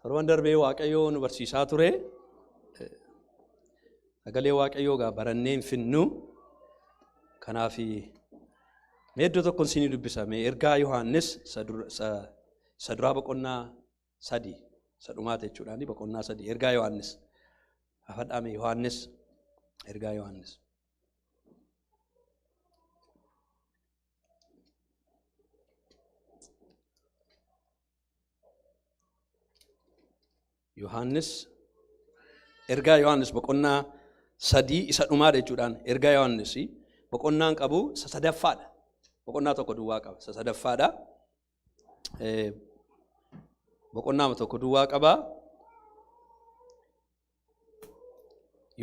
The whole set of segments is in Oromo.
Torban darbee Waaqayyoo nu barsiisaa ture. Sagalee Waaqayyoo gaa barannee hin finnu. Kanaaf mee iddoo tokkon isinii dubbisa. Mee ergaa Yohaannis isa duraa boqonnaa 3 isa dhumaati jechuudhaani boqonnaa 3 ergaa Yohaannis. Afadhaa mee Yohaannis ergaa Yohaannis. Yohaannis ergaa Yohaannis boqonnaa 3 isa dhumaadha jechuudhaan ergaa Yohaannis boqonnaan qabu isa sadaffaadha. Boqonnaa tokko duwwaa qaba isa sadaffaadha. Boqonnaa tokko duwwaa qaba.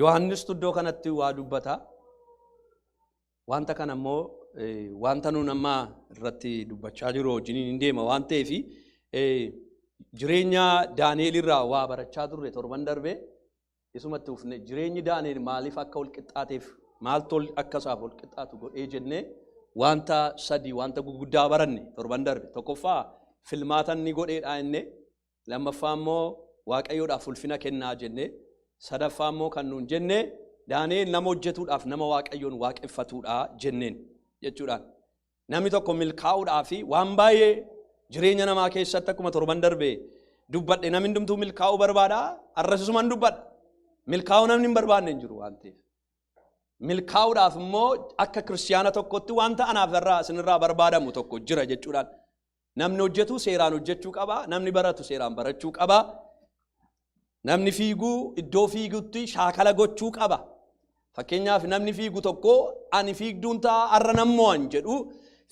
Yohaannistu iddoo kanatti waa dubbata. Wanta kana immoo wanta nuun amma irratti dubbachaa jiru wajjiniin hin deema waan ta'eef jireenya Daani'el irraa waa barachaa turre torban darbe isumatti ufne jireenyi Daani'el maaliif akka wal qixxaateef maaltu akka isaaf wal qixxaatu godhee jennee wanta sadii wanta guguddaa baranne torban darbe tokkoffaa filmaata inni godheedha jenne Lammaffaa immoo Waaqayyoodhaaf ulfina kennaa jenne. Sadaffaa immoo kan nuun jenne Daani'el nama hojjetuudhaaf nama Waaqayyoon waaqeffatuudha jenneen jechuudhaan. Namni tokko milkaa'uudhaaf waan baay'ee jireenya namaa keessatti akkuma torban darbe dubbadhe namni hundumtuu milkaa'uu barbaada har'as isuman dubbadha. Milkaa'uu namni hin barbaanne hin jiru waan ta'eef. Milkaa'uudhaaf immoo akka kiristiyaana tokkotti wanta anaaf irraa isinirraa barbaadamu tokko jira jechuudhaan. Namni hojjetu seeraan hojjechuu qaba. Namni baratu seeraan barachuu qaba. Namni fiigu iddoo fiigutti shaakala gochuu qaba. Fakkeenyaaf namni fiigu tokko ani fiigduun ta'a har'a nan mo'an jedhu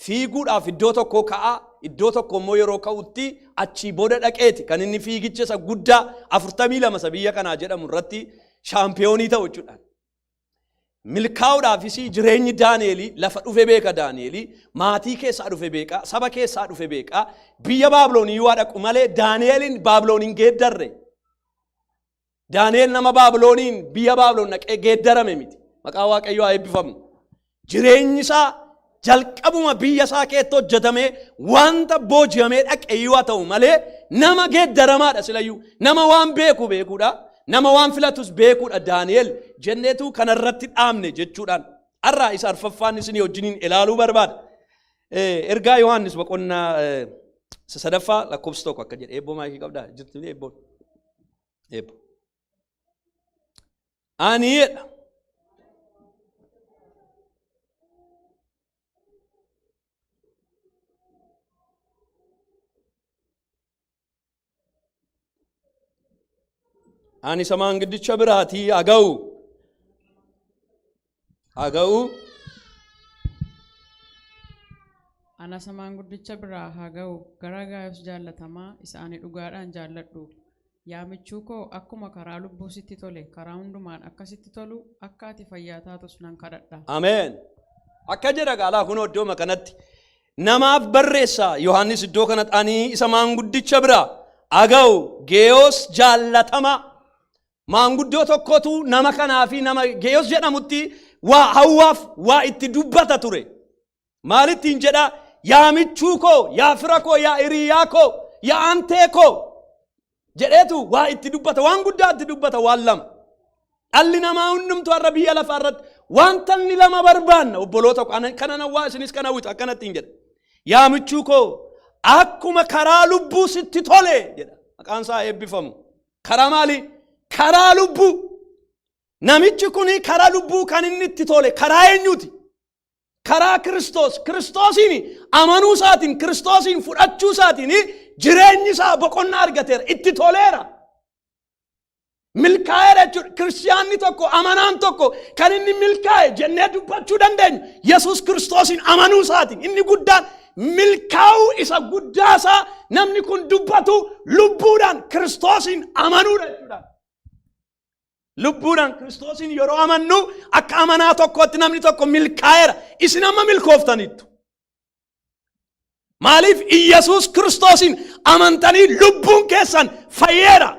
fiiguudhaaf iddoo tokko ka'a. Iddoo tokko immoo yeroo ka'utti achii booda dhaqeeti kan inni fiigicha isa guddaa 42 isa biyya kanaa jedhamu irratti shaampiyoonii ta'u jechuudha. Milkaa'uudhaafis jireenyi Daani'eelii lafa dhufe beeka Daani'eelii maatii keessaa dhufe beeka saba keessaa dhufe beeka biyya Baabiloonii yoo dhaqu malee Daani'eeliin Baabiloon hin geeddarre. Daani'eel nama Baabilooniin biyya Baabiloon dhaqee geeddarame miti. Maqaa Waaqayyoo haa eebbifamu. Jireenyi isaa jalqabuma biyya isaa keessatti hojjetamee wanta booji'amee dhaqe iyyuu haa ta'u malee nama geeddaramaadha silayyuu nama waan beeku beekuudha nama waan filatus beekuudha Daani'el jenneetu kanarratti dhaabne jechuudhaan har'a isa arfaffaan isinii wajjiniin ilaaluu barbaada. Ergaa Yohaannis boqonnaa isa sadaffaa lakkoofsa 1 akka jedhe eebboo maayikii qabdaa jirtu eebboon eebbo. Ani jedha. Ani isa maanguddicha biraatii haga'u. Haga'u. Ana isa maanguddicha biraa haa ga'u, gara Gaayos jaallatamaa isa ani dhugaadhaan jaalladhu. Yaa michuu koo, akkuma karaa lubbuu sitti tole, karaa hundumaan akka sitti tolu, akka ati fayyaa taatus nan kadhadha. Ameen. Akka jedha qaalaa kunoo iddooma kanatti namaaf barreessa Yohaannis iddoo kanatti ani isa maanguddicha bira aga'u Geeyos jaallatamaa maanguddoo tokkotu nama kanaa fi nama Geeyos jedhamutti waa hawwaaf waa itti dubbata ture. Maalittiin jedha yaa michuu koo yaa fira koo yaa hiriyaa koo yaa aantee koo jedheetu waa itti dubbata waan guddaa itti dubbata waan lama. Dhalli namaa hundumtuu har'a biyya lafaa irratti wanta inni lama barbaanna obboloota koo kana nan waa isinis kana hawwitu akkanatti hin jedha. Yaa michuu koo akkuma karaa lubbuu sitti tole jedha. Maqaan isaa eebbifamu. Karaa maali? Karaa lubbuu. Namichi kun karaa lubbuu kan inni itti tole karaa eenyuti? Karaa Kiristoos. Kiristoosiin amanuu isaatiin, Kiristoosiin fudhachuu isaatiin jireenyi isaa boqonnaa argateera. Itti toleera. Milkaa'eera jechuudha. Kiristiyaanni tokko, amanaan tokko kan inni milkaa'e jennee dubbachuu dandeenyu Yesuus Kiristoosiin amanuu isaatiin. Inni guddaan milkaa'uu isa guddaa isaa namni kun dubbatu lubbuudhaan Kiristoosiin amanuudha jechuudha. Lubbuudhaan Kiristoosiin yeroo amannu akka amanaa tokkootti namni tokko milkaa'eera. Isin amma milkooftaniittu. Maaliif Iyyasuus Kiristoosiin amantanii lubbuun keessan fayyeera.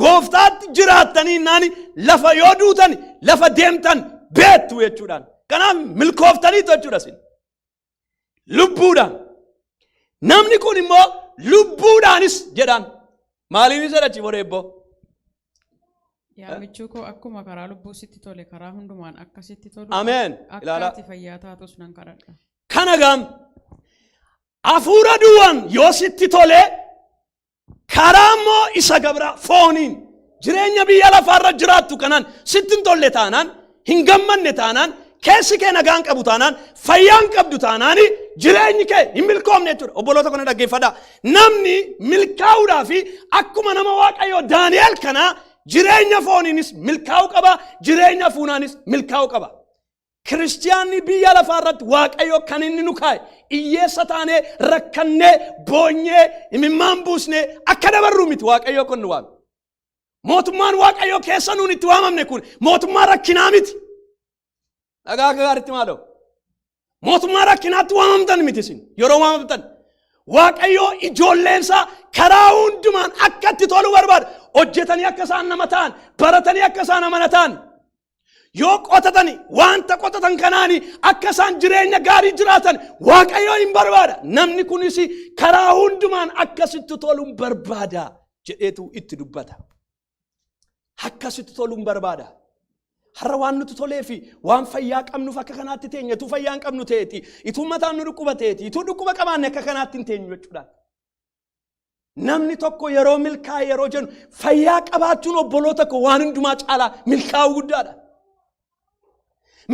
Gooftaatti jiraattanii naani lafa yoo duutan lafa deemtan beektu jechuudhaan. Kanaaf milkooftaniitu jechuudha isin. Lubbuudhaan. Namni kun immoo lubbuudhaanis jedhaan. Maaliinis jedha achi booda eebboo? Yaa michuu koo, akkuma karaa lubbuu sitti tole, karaa hundumaan akka sitti tolu, Ameen. akka Ilaalaa. ati fayyaa taatus nan kadhadha. Kana gaam hafuura duwwaan yoo sitti tole, karaa immoo isa gabraa fooniin jireenya biyya lafaarra jiraattu kanaan sitti hin tolle taanaan, hin gammanne taanaan, keessi kee nagaan qabu taanaan, fayyaan qabdu taanaan, jireenyi kee hin milkoomne jechuudha. Obboloota kana dhaggeeffadhaa. Namni milkaa'uudhaa fi akkuma nama Waaqayyoo Daani'el kanaa jireenya fooniinis milkaa'uu qaba, jireenya hafuuraanis milkaa'uu qaba. Kiristiyaanni biyya lafaa irratti Waaqayyo kan inni nu kaa'e hiyyeessa taanee, rakkannee, boonyee, imimmaan buusnee akka dabarru miti Waaqayyo kun nu waame. Mootummaan Waaqayyo keessa nuun itti waamamne kun mootummaa rakkinaa miti. Dhagaa akka gaariitti maaloo? Mootummaa rakkinaatti waamamtan miti isin yeroo waamamtan. Waaqayyo ijoolleensaa karaa hundumaan akka itti tolu barbaada. Hojjetanii akka isaan nama ta'an, baratanii akka isaan amana ta'an. Yoo qotatani, wanta qotatan kanaani akka isaan jireenya gaarii jiraatan Waaqayyo hin barbaada. Namni kunis karaa hundumaan akkasitti toluun barbaada jedheetu itti dubbata. Akkasitti toluun barbaada. Har'a waan nuti tolee fi waan fayyaa qabnuuf akka kanaatti teenya. Ituu fayyaa hin qabnu ta'eeti, ituu mataan nu dhukkuba ta'eeti, ituu dhukkuba qabaanne akka kanaatti hin teenyu jechuudha. Namni tokko yeroo milkaa'e yeroo jennu, fayyaa qabaachuun, obboloota koo, waan hundumaa caalaa milkaa'uu guddaadha.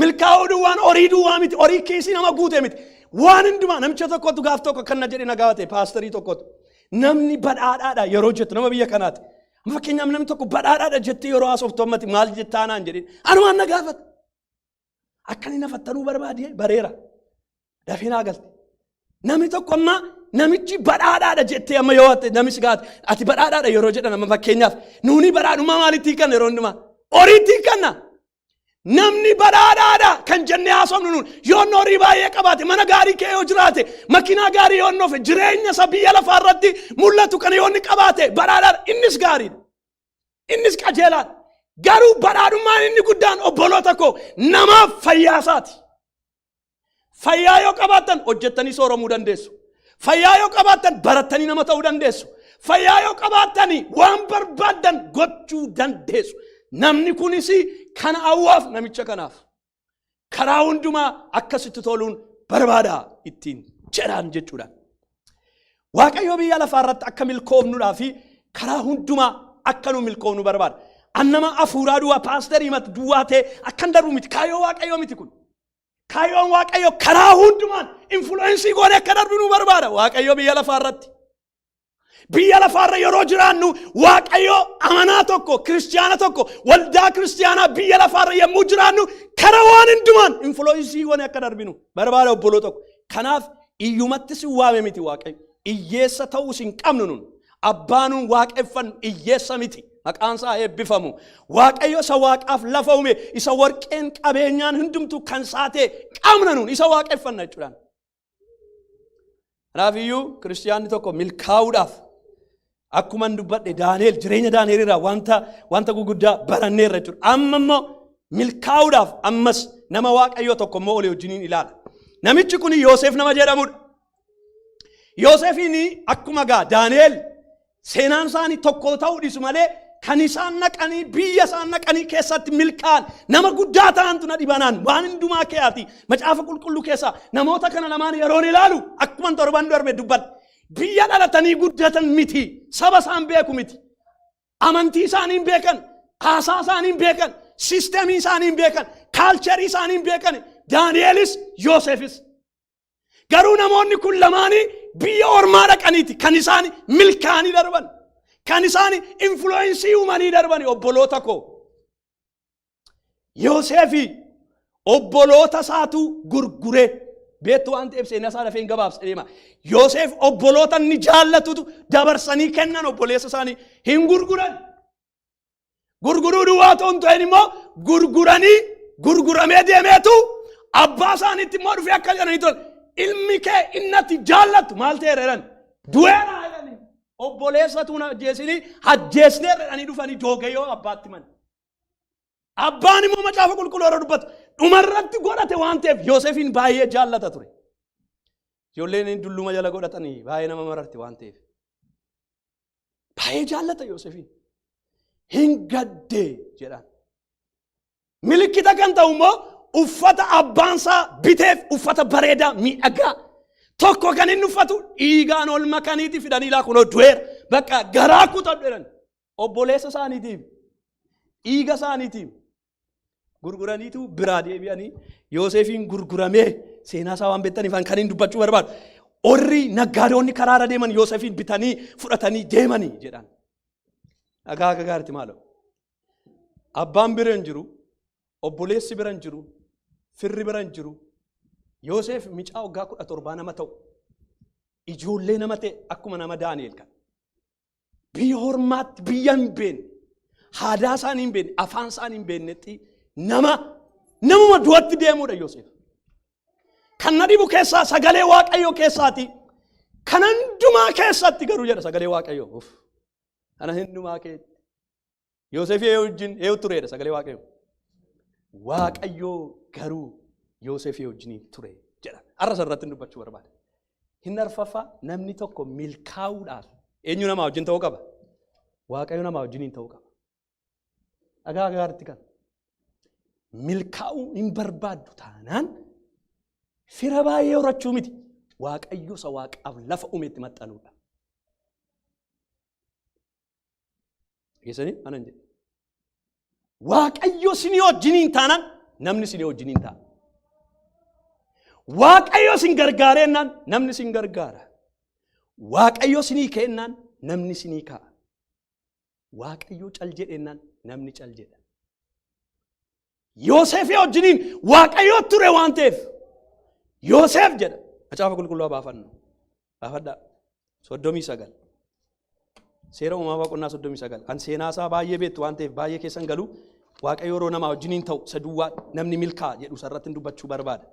Milkaa'uu duwwaan horii duwwaa miti, horii kiisii nama guute miti. Waan hundumaa namicha tokkotu gaaf tokko kan na jedhe na gaafate, paasterii tokkotu. Namni badhaadhaadha yeroo jettu, nama biyya kanaati. Amma fakkeenyaaf namni tokko badhaadhaadha jettee yeroo haasoftu ammati maal jettaa naan jedhin. Anumaan na gaafata. Akka inni na fattanuu barbaade bareera. Dafee naa galte. Namni tokko amma namichi badhaadhaadha jettee amma yoo ati namni si gaafate, ati badhaadhaadha yeroo jedhan, amma fakkeenyaaf nuuni badhaadhummaa maalitti hiikanna yeroo hundumaa? Horiitti hiikanna. Namni badhaadhaadha kan jennee haasofnu nuun yoo inni horii baay'ee qabaate, mana gaarii kee yoo jiraate, makiinaa gaarii yoo inni ofe, jireenya isa biyya lafaa irratti mul'atu kana yoo inni qabaate badhaadhaadha. Innis gaariidha. Innis qajeelaadha. Garuu badhaadhummaan inni guddaan, obboloota koo, namaaf fayyaasaati. Fayyaa yoo qabaattan hojjettanii sooromuu dandeessu. Fayyaa yoo qabaattan barattanii nama ta'uu dandeessu. Fayyaa yoo qabaattanii waan barbaaddan gochuu dandeessu. Namni kunis kana hawwaaf namicha kanaaf. Karaa hundumaa akkasitti toluun barbaada ittiin jedhaan jechuudha. Waaqayyo biyya lafaa irratti akka milkoofnuudhaa fi karaa hundumaa akka nu milkoofnu barbaada. An nama afuuraa duwwaa, paasterii mati duwwaa ta'e akkan darbu miti. Kaayyoo Waaqayyoo miti kun. Kaayyoon Waaqayyo karaa hundumaan influence goone akka darbinu barbaada Waaqayyo biyya lafaa irratti. Biyya lafaarra yeroo jiraannu, Waaqayyo amanaa tokko, kiristiyaana tokko, waldaa kiristiyaanaa biyya lafaarra yommuu jiraannu karaa waan hundumaan influence goone akka darbinu barbaada, obboloo tokko. Kanaaf iyyumatti si waame miti Waaqayyo. Iyyeessa ta'uus hin qabnu nun. Abbaa nuun waaqeffannu iyyeessa miti. Maqaan isaa eebbifamu. Waaqayyo isa waaqaaf lafa uume, isa warqeen qabeenyaan hundumtuu kan isaa ta'e qabna nuun, isa waaqeffanna jechuudhaan. Kanaaf iyyuu kiristiyaanni tokko milkaa'uudhaaf, akkuma dubbadhe, Daani'el, jireenya Daani'el irraa wanta guguddaa baranneerra jechuudha. Amma immoo milkaa'uudhaaf ammas nama Waaqayyoo tokko immoo olii wajjiniin ilaala. Namichi kun Yoosef nama jedhamudha. Yoosefiin akkuma gaa Daani'el seenaan isaanii tokko ta'uu dhiisu malee, kan isaan naqanii biyya isaan naqanii keessatti milkaa'an, nama guddaa ta'antu na dhibanaan waan hundumaa keeyaati. Macaafa Qulqulluu keessaa namoota kana lamaan yeroon ilaalu, akkuma torban darbe dubbadhe, biyya dhalatanii guddatan miti, saba isaan beeku miti, amantii isaanii hin beekan, haasaa isaanii hin beekan, system isaanii hin beekan, culture isaanii hin beekan, Daani'elis Yoosefis. Garuu namoonni kun lamaanii biyya ormaa dhaqaniiti kan isaan milkaa'anii darban. Kan isaan influence uumanii darban, obboloota koo. Yoosefi obboloota isaatu gurgure. Beektu waan ta'eef seenaa isaa dafee hin gabaabsa deema. Yoosef obboloota inni jaallatutu dabarsanii kennan, obboleessa isaanii hin gurguran. Gurguruu duwwaa otoo hin ta'in immoo gurguranii, gurguramee deemeetu abbaa isaaniitti immoo dhufee akka jedhanii turan. Ilmi kee inni ati jaallattu maal ta'eera jedhan. Du'eera jedhanii. Obboleessatu na ajjeesinii ajjeesneerra jedhanii dhufanii doogayyoo abbaatti himan. Abbaan immoo Macaafa Qulqulluu yeroo dubbatu dhumarratti godhate waan ta'eef Yoosefiin baay'ee jaallata ture. Ijoolleen dulluma jala godhatanii baay'ee nama mararti waan ta'eef. Baay'ee jaallata Yoosefiin. Hin gaddee jedhaan. Milikkita kan ta'u immoo uffata abbaansaa biteef, uffata bareedaa miidhagaa tokko kan inni uffatu dhiigaan ol makaniiti fidanii, laa kunoo du'eera. Bakka garaa kutadhu jedhan. Obboleessa isaaniitiif, dhiiga isaaniitiif gurguraniitu biraa deebi'anii Yoosefiin gurguramee, seenaa isaa waan beektaniif kan hin dubbachuu barbaadu. Warri naggaadoonni karaarra deeman Yoosefiin bitanii fudhatanii deemanii jedhan. Dhagaa akka gaariitti maaloo. Abbaan bira hin jiru, obboleessi bira hin jiru, firri bira hin jiru. Yoosef micaa waggaa 17 nama ta'u, ijoollee nama ta'e, akkuma nama Daani'el kan. Biyya hormaatti, biyya hin beekne, aadaa isaanii hin beekne, afaan isaanii hin beeknetti nama namuma du'atti deemuudha Yoosef. Kan na dhibu keessaa sagalee Waaqayyoo keessaati. Kan hundumaa keessatti garuu jedha sagalee Waaqayyoo. Uff. Kana hundumaa keetti. Yoosef ee wajjin ee tureedha sagalee Waaqayyoo. Waaqayyoo garuu Yoosef wajjin ture jedha. Har'a irratti dubbachuu barbaada. Hin arfaffaa, namni tokko milkaa'uudhaaf eenyu namaa wajjin ta'uu qaba? Waaqayyo namaa wajjiniin ta'uu qaba. Dhagaa gaariitti kan. Milkaa'uu hin barbaaddu taanaan fira baay'ee horachuu miti. Waaqayyo isa waaqaaf lafa uumetti maxxanuudha. Keessanii anan jedhe. Waaqayyo isinii wajjiniin taanaan namni isinii wajjiniin ta'a. Waaqayyo isin gargaareennaan namni isin gargaara. Waaqayyo isinii kennaan namni isinii ka'a. Waaqayyo cal jedhennaan namni cal jedha. Yoosefii wajjiniin Waaqayyo ture waan ta'eef Yoosef jedha. Macaafa qulqulluu baafannu. Baafadhaa. 39. Seera Uumamaa boqonnaa 39. An seenaa isaa baay'ee beektu waan ta'eef baay'ee keessan galu. Waaqayyo yeroo namaa wajjiniin ta'u isa duwwaa namni milkaa'a jedhu isarratti dubbachuu barbaada.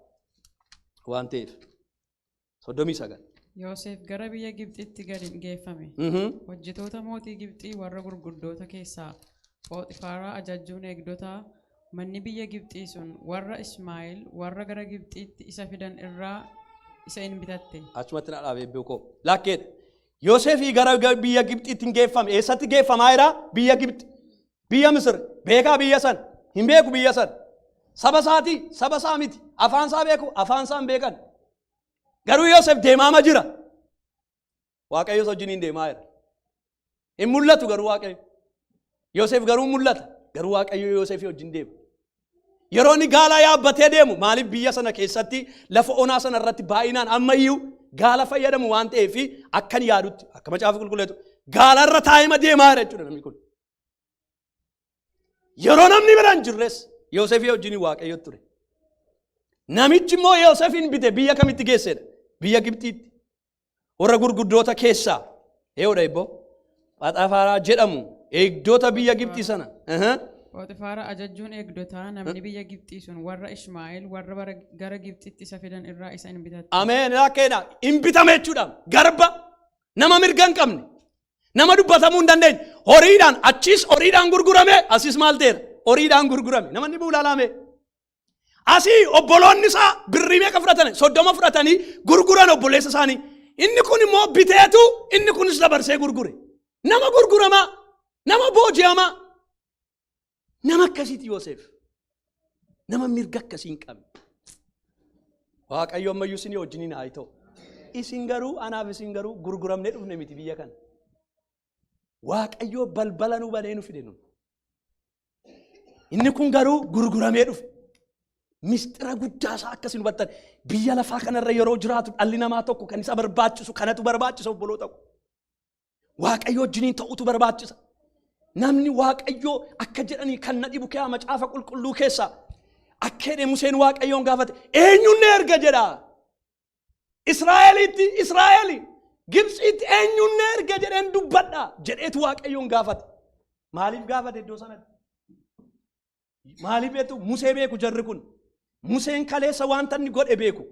Waan ta'eef. 39. Yoosef gara biyya Gibxitti gadi geeffame. Hojjetoota mootii Gibxii warra gurguddoota keessaa Phoxifaaraa ajajjuun eegdotaa manni biyya Gibxii sun warra Ismaa'eel warra gara Gibxiitti isa fidan irraa isa in bitatte. Achumatti na dhaabee beekoo. Lakkeedha. Yoosefii gara biyya Gibxiitti hin geeffame. Eessatti geeffamaa jira? Biyya Gibxi. Biyya Misir. Beekaa biyya san. Hin beeku biyya san. Saba isaatii? Saba isaa miti. Afaan isaa beeku? Afaan isaa hin beekan. Garuu Yoosef deemaama jira. Waaqayyo isa wajjiniin deemaa jira. Hin mul'atu garuu Waaqayyo. Yoosef garuu mul'ata. Garuu Waaqayyo Yoosefii wajjin deema. Yeroo inni gaala yaabbatee deemu, maaliif biyya sana keessatti lafa onaa sana irratti baay'inaan ammayyuu gaala fayyadamu waan ta'eef, akkan yaadutti akka macaafa qulqulleetu gaala irra taa'ima deemaa jira jechuudha namni kun. Yeroo namni bira hin jirres Yoosefii wajjin Waaqayyo ture. Namichi immoo Yoosefiin bite biyya kamitti geessedha? Biyya Gibxiitti. Warra gurguddoota keessaa eeyoodha ibboo Phoxifaaraa jedhamu eegdota biyya Gibxii sana. Phoxifaara ajajjuun eegdotaa namni biyya Gibxii sun warra Ishmaa'eel warra gara Gibxitti isa fidan irraa isa in bitatte. Ameen, lakkeedha. Hin bitame jechuudha. Garba nama mirga hin qabne, nama dubbatamuu hin dandeenye, horiidhaan achiis horiidhaan gurgurame, asis maal ta'eera? Horiidhaan gurgurame. Namanni buulaalame. Asii obboloonni isaa birrii meeqa fudhatan? 30 fudhatanii gurguran obboleessa isaanii. Inni kun immoo biteetu inni kunis dabarsee gurgure. Nama gurguramaa, nama booji'amaa, nama akkasiiti Yoosef. Nama mirga akkasii hin qabne. Waaqayyo ammayyuu isinii wajjiniin haa ta'u. Isin garuu, anaaf isin garuu gurguramnee dhufne miti biyya kana. Waaqayyo balbala nu banee nu fide nu. Inni kun garuu gurguramee dhufe. Mistira guddaa isaa akkasiin hubattan, biyya lafaa kanarra yeroo jiraatu dhalli namaa tokko kan isa barbaachisu kanatu barbaachisa, obboloota ko. Waaqayyo wajjiniin ta'utu barbaachisa. Namni Waaqayyo akka jedhanii kan na dhibu kee macaafa qulqulluu keessaa akka jedhe Museen Waaqayyoon gaafate, eenyuun na erga jedha. Israa'elitti, Israa'eli Gibxiitti eenyuun na erga jedheen dubbadha jedheetu Waaqayyoon gaafate. Maaliif gaafate iddoo sanatti? Maaliif beektu? Musee beeku jarri kun. Museen kaleessa wanta inni godhe beeku.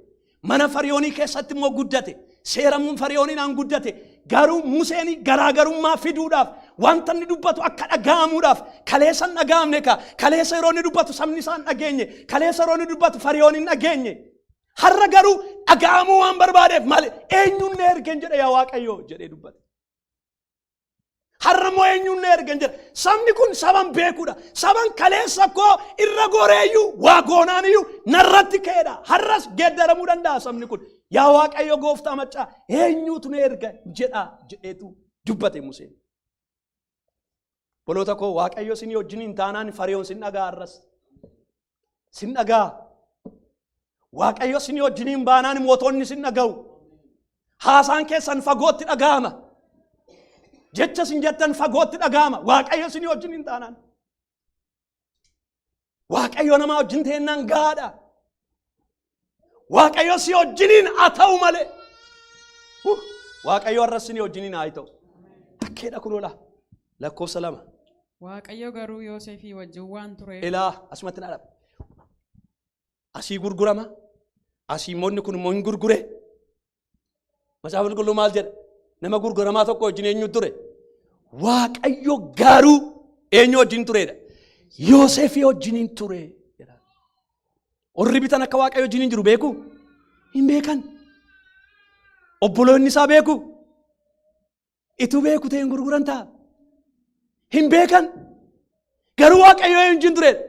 Mana Fariyoonii keessatti immoo guddate. Seera Fariyooniidhaan guddate. Garuu Museen garaagarummaa fiduudhaaf, wanta inni dubbatu akka dhaga'amuudhaaf, kaleessa hin dhaga'amne ka kaleessa yeroo inni dubbatu sabni isaa hin dhageenye, kaleessa yeroo inni dubbatu Fariyoon hin dhageenye. Har'a garuu dhaga'amuu waan barbaadeef maali eenyuun na ergen jedhe yaa Waaqayyo jedhee dubbate. Har'a immoo eenyuun na ergen jedha. Sabni kun saban beekuudha. Saban kaleessa koo irra goreeyyuu waa goonaaniyyuu narratti ka'eedha. Har'as geeddaramuu danda'a sabni kun. Yaa Waaqayyo gooftaa maccaa, eenyuutu na erga jedha jedheetu dubbate Museen. Obboloota koo, Waaqayyo isin wajjin hin taanaan Fariyoon sin dhagaa, har'as. Sin dhagaa. Waaqayyo isin wajjin hin baanaan mootonni sin dhaga'u. Haasaan keessan fagootti dhaga'ama. Jecha isin jettan fagootti dhaga'ama. Waaqayyo isin wajjin hin taanaan. Waaqayyo namaa wajjin ta'ennaan gahaadha. Waaqayyo si wajjiniin haa ta'u malee. Waaqayyo har'a isin wajjiniin haa ta'u. Akkeedha kunoodha. Lakkoofsa 2. Waaqayyo garuu Yoosefii wajjin waan tureef. Ilaa, asumatti na dhabe. Asii gurgurama. Asii moonni kun immoo hin gurgure. Macaafa Qulqulluu maal jedha? Nama gurguramaa tokko wajjin eenyu ture? Waaqayyo garuu eenyu wajjin turedha? Yoosefii wajjiniin ture jedha. Warri bitan akka Waaqayyo wajjiniin jiru beeku? Hin beekan. Obboloonni isaa beeku? Ituu beeku ta'e hin gurguran ta'a. Hin beekan. Garuu Waaqayyo eenyu wajjin turedha?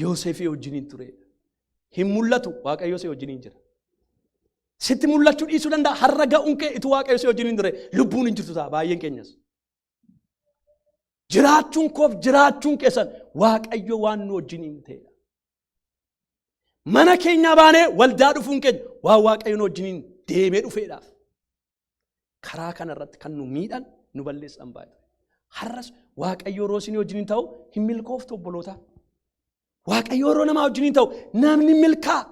Yoosefii wajjiniin turedha. Hin mul'atu, Waaqayyo si wajjiniin jira. Sitti mul'achuu dhiisuu danda'a. Har'a ga'uun kee ituu Waaqayyo si wajjiniin ture lubbuun hin jirtu ta'a baay'een keenyas. Jiraachuun koof jiraachuun keessan Waaqayyo waan nu wajjiniin ta'edha. Mana keenyaa baanee waldaa dhufuun keenya waan Waaqayyo nu wajjiniin deemee dhufeedhaaf. Karaa kanarratti kan nu miidhan, nu balleessan baay'ee. Har'as Waaqayyo yeroo isin wajjiniin ta'u hin milkooftu, obboloota. Waaqayyo yeroo namaa wajjiniin ta'u namni milkaa.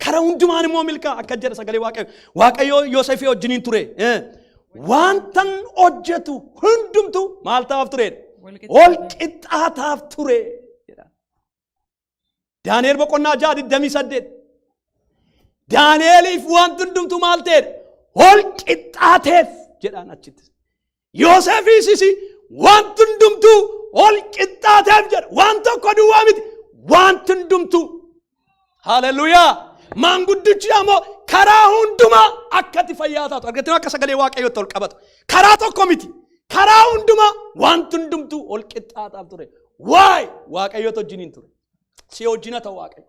Karaa hundumaan immoo milkaa akka jedha sagalee Waaqayyo. Waaqayyo Yoosefii wajjiniin ture. Wantan hojjetu hundumtu maal ta'aaf ture? Ol qixxaataaf ture jedha. Daani'el boqonnaa 6:28. Daani'eliif wanti hundumtu maal ta'edha? Ol qixxaateef jedhaan achitti. Yoosefiisis wanti hundumtuu ol qixxaateef jedha. Waan tokko duwwaa miti. Wanti hundumtuu. Haleluuyaa! Maanguddichi ammoo karaa hundumaa akka ati fayyaa taatu argattee akka sagalee Waaqayyootti ol qabatu. Karaa tokko miti. Karaa hundumaa wanti hundumtuu ol qixxaataaf ture. Waay, Waaqayyootu wajjiniin ture. Si wajjina ta'u Waaqayyo.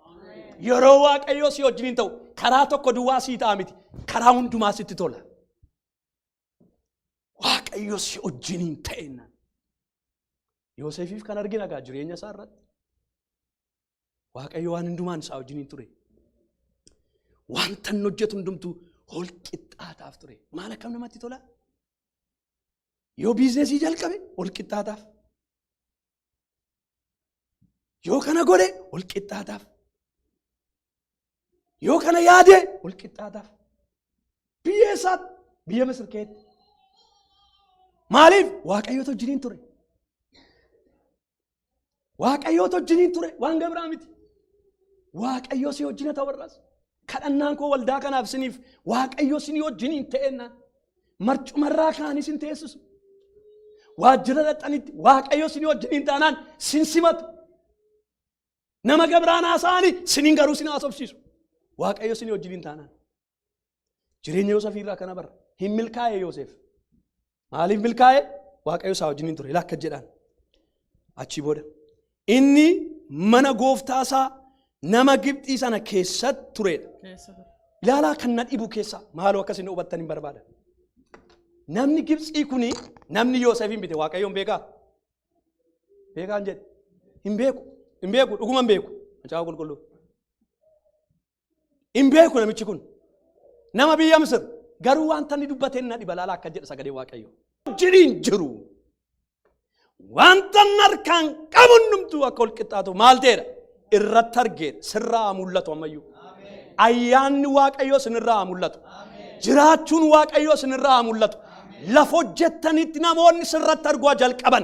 Yeroo Waaqayyoo si wajjiniin ta'u karaa tokko duwwaa sii ta'a miti. Karaa hundumaa sitti tola. Waaqayyo si wajjiniin ta'ennaan. Yoosefiif kan argina egaa jireenya isaa irratti. Waaqayyo waan hundumaan isaa wajjiniin ture. Wanta inni hojjetu hundumtuu ol qixxaataaf ture. Maal akkam namatti tola? Yoo biizinesii jalqabe ol qixxaataaf. Yoo kana godhe ol qixxaataaf. Yoo kana yaade ol qixxaataaf. Biyya eessaatti? Biyya Misir keetti. Maaliif? Waaqayyoota wajjiniin ture. Waaqayyoota wajjiniin ture, waan gabraa miti. Waaqayyo si wajjina ta'u irras. Kadhannaan koo waldaa kanaaf isiniif, Waaqayyo isinii wajjiniin ta'ennaan marcumarraa kaanii sin teessisu. Waajjira dhaqxanitti Waaqayyo isinii wajjiniin taanaan sin simatu. Nama gabraan haasa'anii sinin garuu sin haasofsiisu. Waaqayyo isinii wajjiniin taanaan. Jireenya Yoosef irraa kana barra. Hin milkaa'e Yoosef. Maaliif milkaa'e? Waaqayyo isaa wajjiniin ture. Lakka jedhaan. Achii booda inni mana gooftaa isaa nama Gibxii sana keessatti turedha. Keessa ture. Ilaalaa, kan na dhibu keessa maaloo akkasin hubattan hin barbaada. Namni Gibxii kuni, namni Yoosefin bite, Waaqayyoon beekaa? Beekaan jedhe. Hin beeku. Hin beeku. Dhuguma hin beeku. Macaafa Qulqulluu. Hin beeku namichi kun. Nama biyya Misir. Garuu wanta inni dubbateen na dhiba. Laalaa, akka jedha sagalee Waaqayyo. Jiriin jiru. Wanta inni harkaan qabu hundumtuu akka ol qixxaatu maal ta'edha? Irratti argeedha. Sirraa mul'atu ammayyuu. Ayyaanni Waaqayyoo sinirraa mul'atu. Jiraachuun Waaqayyoo sinirraa mul'atu. Lafa hojjettanitti namoonni sirratti arguu jalqaban.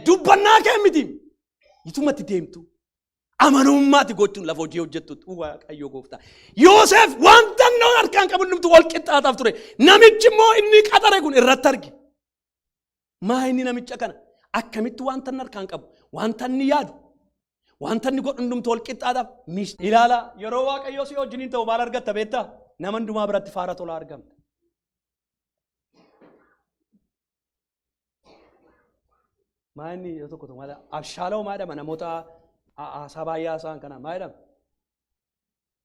Dubbannaa kee miti. Itumatti deemtu. Amanummaati gochuun lafa hojii hojjettutti. Waaqayyo gooftaa. Yoosef wanta inni harkaan qabu hundumtuu wal qixxaataaf ture. Namichi immoo inni qaxare kun irratti arge. Maa inni namicha kana akkamitti wanta inni harkaan qabu, wanta inni yaadu, wanta inni godhu hundumtuu wal qixxaataaf? Ilaala, yeroo Waaqayyoo si wajjiniin ta'u maal argatta beektaa? Nama hundumaa biratti faara tolaa argamta. Maa inni yoo tokko tokko maal abshaaloo maa jedhama namoota haasaa baay'ee haasa'an kana maa jedhama?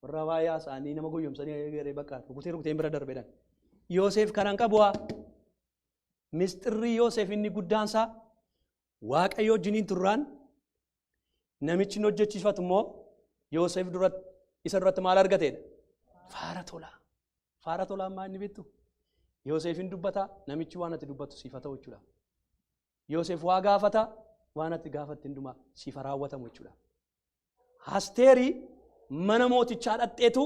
Warra baay'ee haasa'anii nama goyyomsanii garee bakka rukutee rukuteen bira darbeedhaan. Yooseef kanan qabu haa. Misxirri Yooseef inni guddaan isaa Waaqayyo wajjiniin turraan namichi inni hojjechiifatu immoo Yooseef duratti isa duratti maal argateedha? Faara tolaa. Faara tolaa maa inni beektu? Yooseef hin dubbata namichi waan ati dubbattu siif haa ta'u jechuudha. Yooseef waa gaafata waan ati gaafatte hundumaa siif haa raawwatamu jechuudha. Asteeri mana mootichaa dhaqxeetu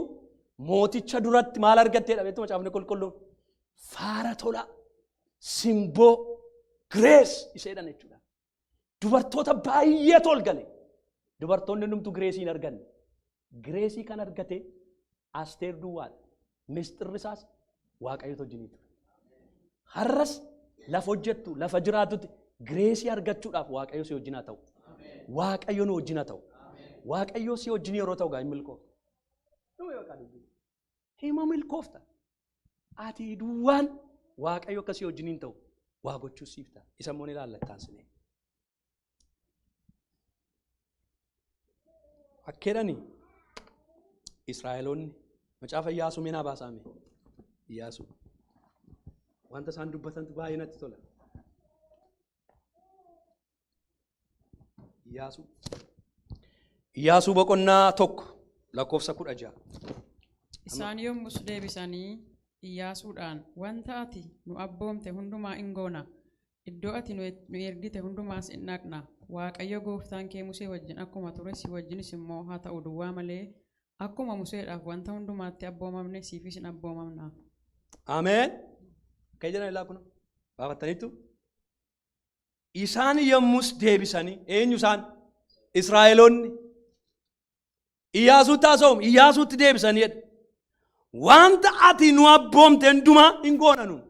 mooticha duratti maal argatteedha beektu macaafni qulqulluun faara tolaa simboo girees iseedhan jechuudha. Dubartoota baay'eetu ol gale. Dubartoonni hundumtu gireesii hin arganne. Gireesii kan argate Asteer duwwaadha. Misxirri isaas Waaqayyotu wajjinii ture. Har'as lafa hojjettu, lafa jiraatutti gireesii argachuudhaaf Waaqayyo si wajjin haa ta'u. Waaqayyo nu wajjin haa ta'u. Waaqayyo si wajjin yeroo ta'u gaa hin milkoofta. Dhuma yookaan dubbii. Hima milkoofta. Ati duwwaan Waaqayyo akka si wajjin hin ta'u waa gochuu siif ta'a. Isa immoo ni ilaallattaan sinee. Akka jedhani Israa'eloonni macaafa Iyyaasuu mee naa baasaa mee Iyyaasuu wanta isaan dubbatantu baay'ee natti tola. Iyyaasuu Iyyaasuu boqonnaa 1 lakkoofsa 16. Isaan yommus deebisanii Iyyaasuudhaan, Wanta ati nu abboomte hundumaa in goona, Iddoo ati nu ergite hundumaas in dhaqna. Waaqayyo gooftaan kee Musee wajjin akkuma ture, si wajjinis immoo haa ta'u duwwaa malee, akkuma Museedhaaf wanta hundumaatti abboomamne, siifis in abboomamna. Ameen. Akka jedhan ilaa kun baafattaniittu. Isaan yommus deebisanii eenyu isaan? Israa'eloonni. Iyyaasuutti haasa'uun Iyyaasuutti deebisanii jedhe. Wanta ati nu abboomte hundumaa hin goona nun.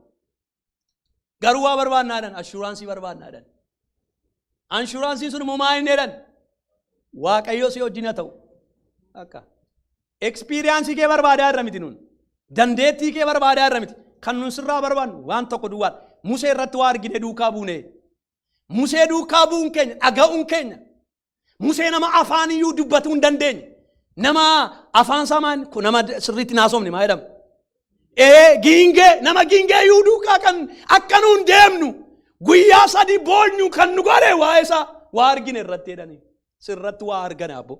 Garuu waa barbaannaa jedhan ashuuraansii barbaannaa jedhan. Anshuuraansiin sun immoo maal inni jedhan? Waaqayyo si wajjin haa ta'u. Akka. Ekspiriyaansii kee barbaadaa irra miti nun. Dandeettii kee barbaadaa irra miti. Kan nun sirraa barbaannu waan tokko duwwaadha. Musee irratti waa argine duukaa buune. Musee duukaa bu'uun keenya dhaga'uun keenya Musee nama afaan iyyuu dubbatuu hin dandeenye. Nama afaan isaa maal kun nama sirriitti naasofne maa jedhama? Ee giingee nama giingee iyyuu duukaa kan akka nuun deemnu guyyaa sadii boonyu kan nu godhe waa'ee isaa waa argine irratti jedhanii sirratti waa argane abbo.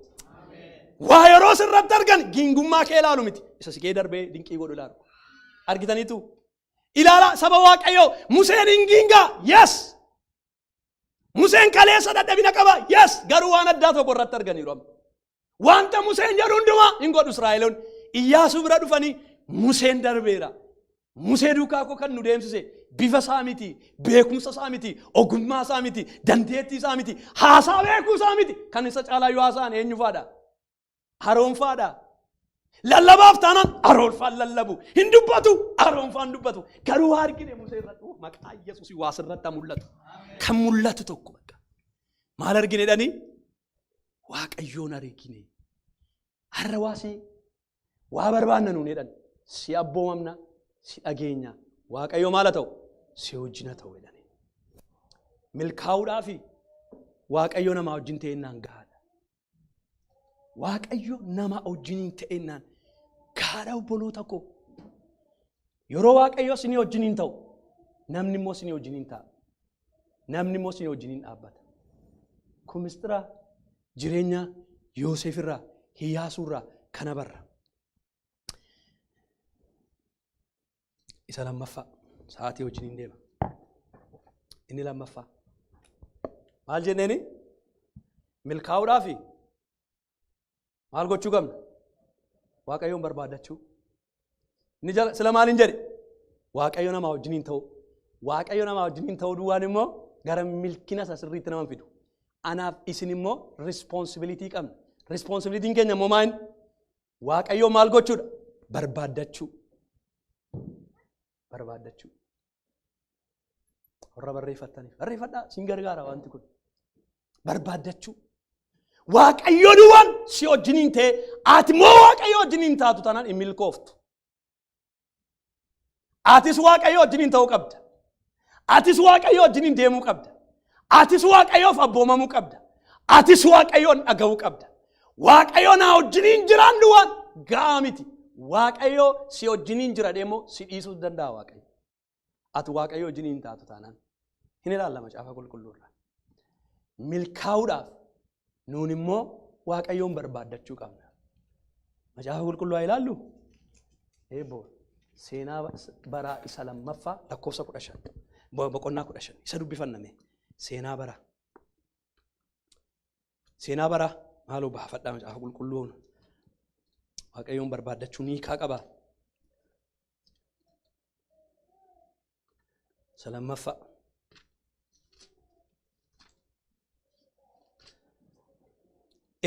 Waa yeroo sirratti argan giingummaa kee ilaalu miti isa si kee darbee dinqii godhu ilaalu. Argitaniitu ilaala saba Waaqayyoo Museen hin giingaa yes Museen kaleessa dadhabina qaba. Yes, garuu waan addaa tokko irratti arganiiru amma. Wanta Museen jedhu hundumaa hin godhu Israa'eloonni. Iyyaasuu bira dhufanii Museen darbeera. Musee duukaa koo kan nu deemsise bifa isaa miti, beekumsa isaa miti, ogummaa isaa miti, dandeettii isaa miti, haasaa beekuu isaa miti. Kan isa caalaa yoo haasa'an eenyufaadha? Aroonfaadha. Lallabaaf taanaan aroonfaan lallabu. Hin dubbatu aroonfaan dubbatu. Garuu waa argine Musee irratti oh, maqaa Yesuusii waa sirratti haa mul'atu. Kan mul'atu tokko bakka. Maal argine jedhanii? Waaqayyoon argine. Har'a waa si waa barbaanna nuun jedhan. Si abboomamna, si dhageenya. Waaqayyo maal haa ta'u? Si wajjin haa ta'u jedhani. Milkaa'uudhaafi Waaqayyo namaa wajjin ta'ennaan gahaadha. Waaqayyo nama wajjiniin ta'ennaan gaadha obboloota koo. Yeroo Waaqayyo isinii wajjiniin ta'u namni immoo isinii wajjiniin ta'a. Namni immoo isinii wajjiniin dhaabbata. Kun mistira jireenya Yoosef irraa Iyyaasuu irraa kana barra. Isa lammaffaa sa'aatii wajjiniin deema. Inni lammaffaa maal jenneeni? Milkaa'uudhaafi maal gochuu qabna? Waaqayyoon barbaadachuu. Inni jala sila maal hin jedhe? Waaqayyo namaa wajjiniin ta'uu. Waaqayyo namaa wajjiniin ta'uu duwwaan immoo gara milkina isa sirriitti nama hin fidu. Anaaf isin immoo responsibility qabna. Responsibilitiin keenya immoo maal? Waaqayyoo maal gochuudha? Barbaaddachuu. Barbaaddachuu. Warra barreeffattaniif. Barreeffadhaa sin gargaara wanti kun. Barbaaddachuu. Waaqayyo duwwaan si wajjiniin ta'e ati immoo Waaqayyo wajjiniin taatu taanaan hin milkooftu. Atis Waaqayyo wajjiniin ta'uu qabda. Atis Waaqayyo wajjiniin deemuu qabda. Atis Waaqayyoof abboomamuu qabda. Atis Waaqayyoon dhaga'uu qabda. Waaqayyo naa wajjiniin jiraan duwwaan ga'aa miti. Waaqayyo si wajjiniin jira deemoo si dhiisuu danda'a Waaqayyo. Ati Waaqayyo wajjiniin taatu taanaan hin ilaalla macaafa qulqulluurra. Milkaa'uudhaaf nuun immoo Waaqayyoon barbaaddachuu qabna. Macaafa qulqulluu haa ilaallu. Eebboo seenaa baraa isa lammaffaa lakkoofsa 15, boqonnaa 15 isa dubbifanname seenaa baraa. Seenaa baraa maaloo baafadhaa macaafa qulqulluu Waaqayyoon barbaaddachuun hiikaa qaba. Isa lammaffaa.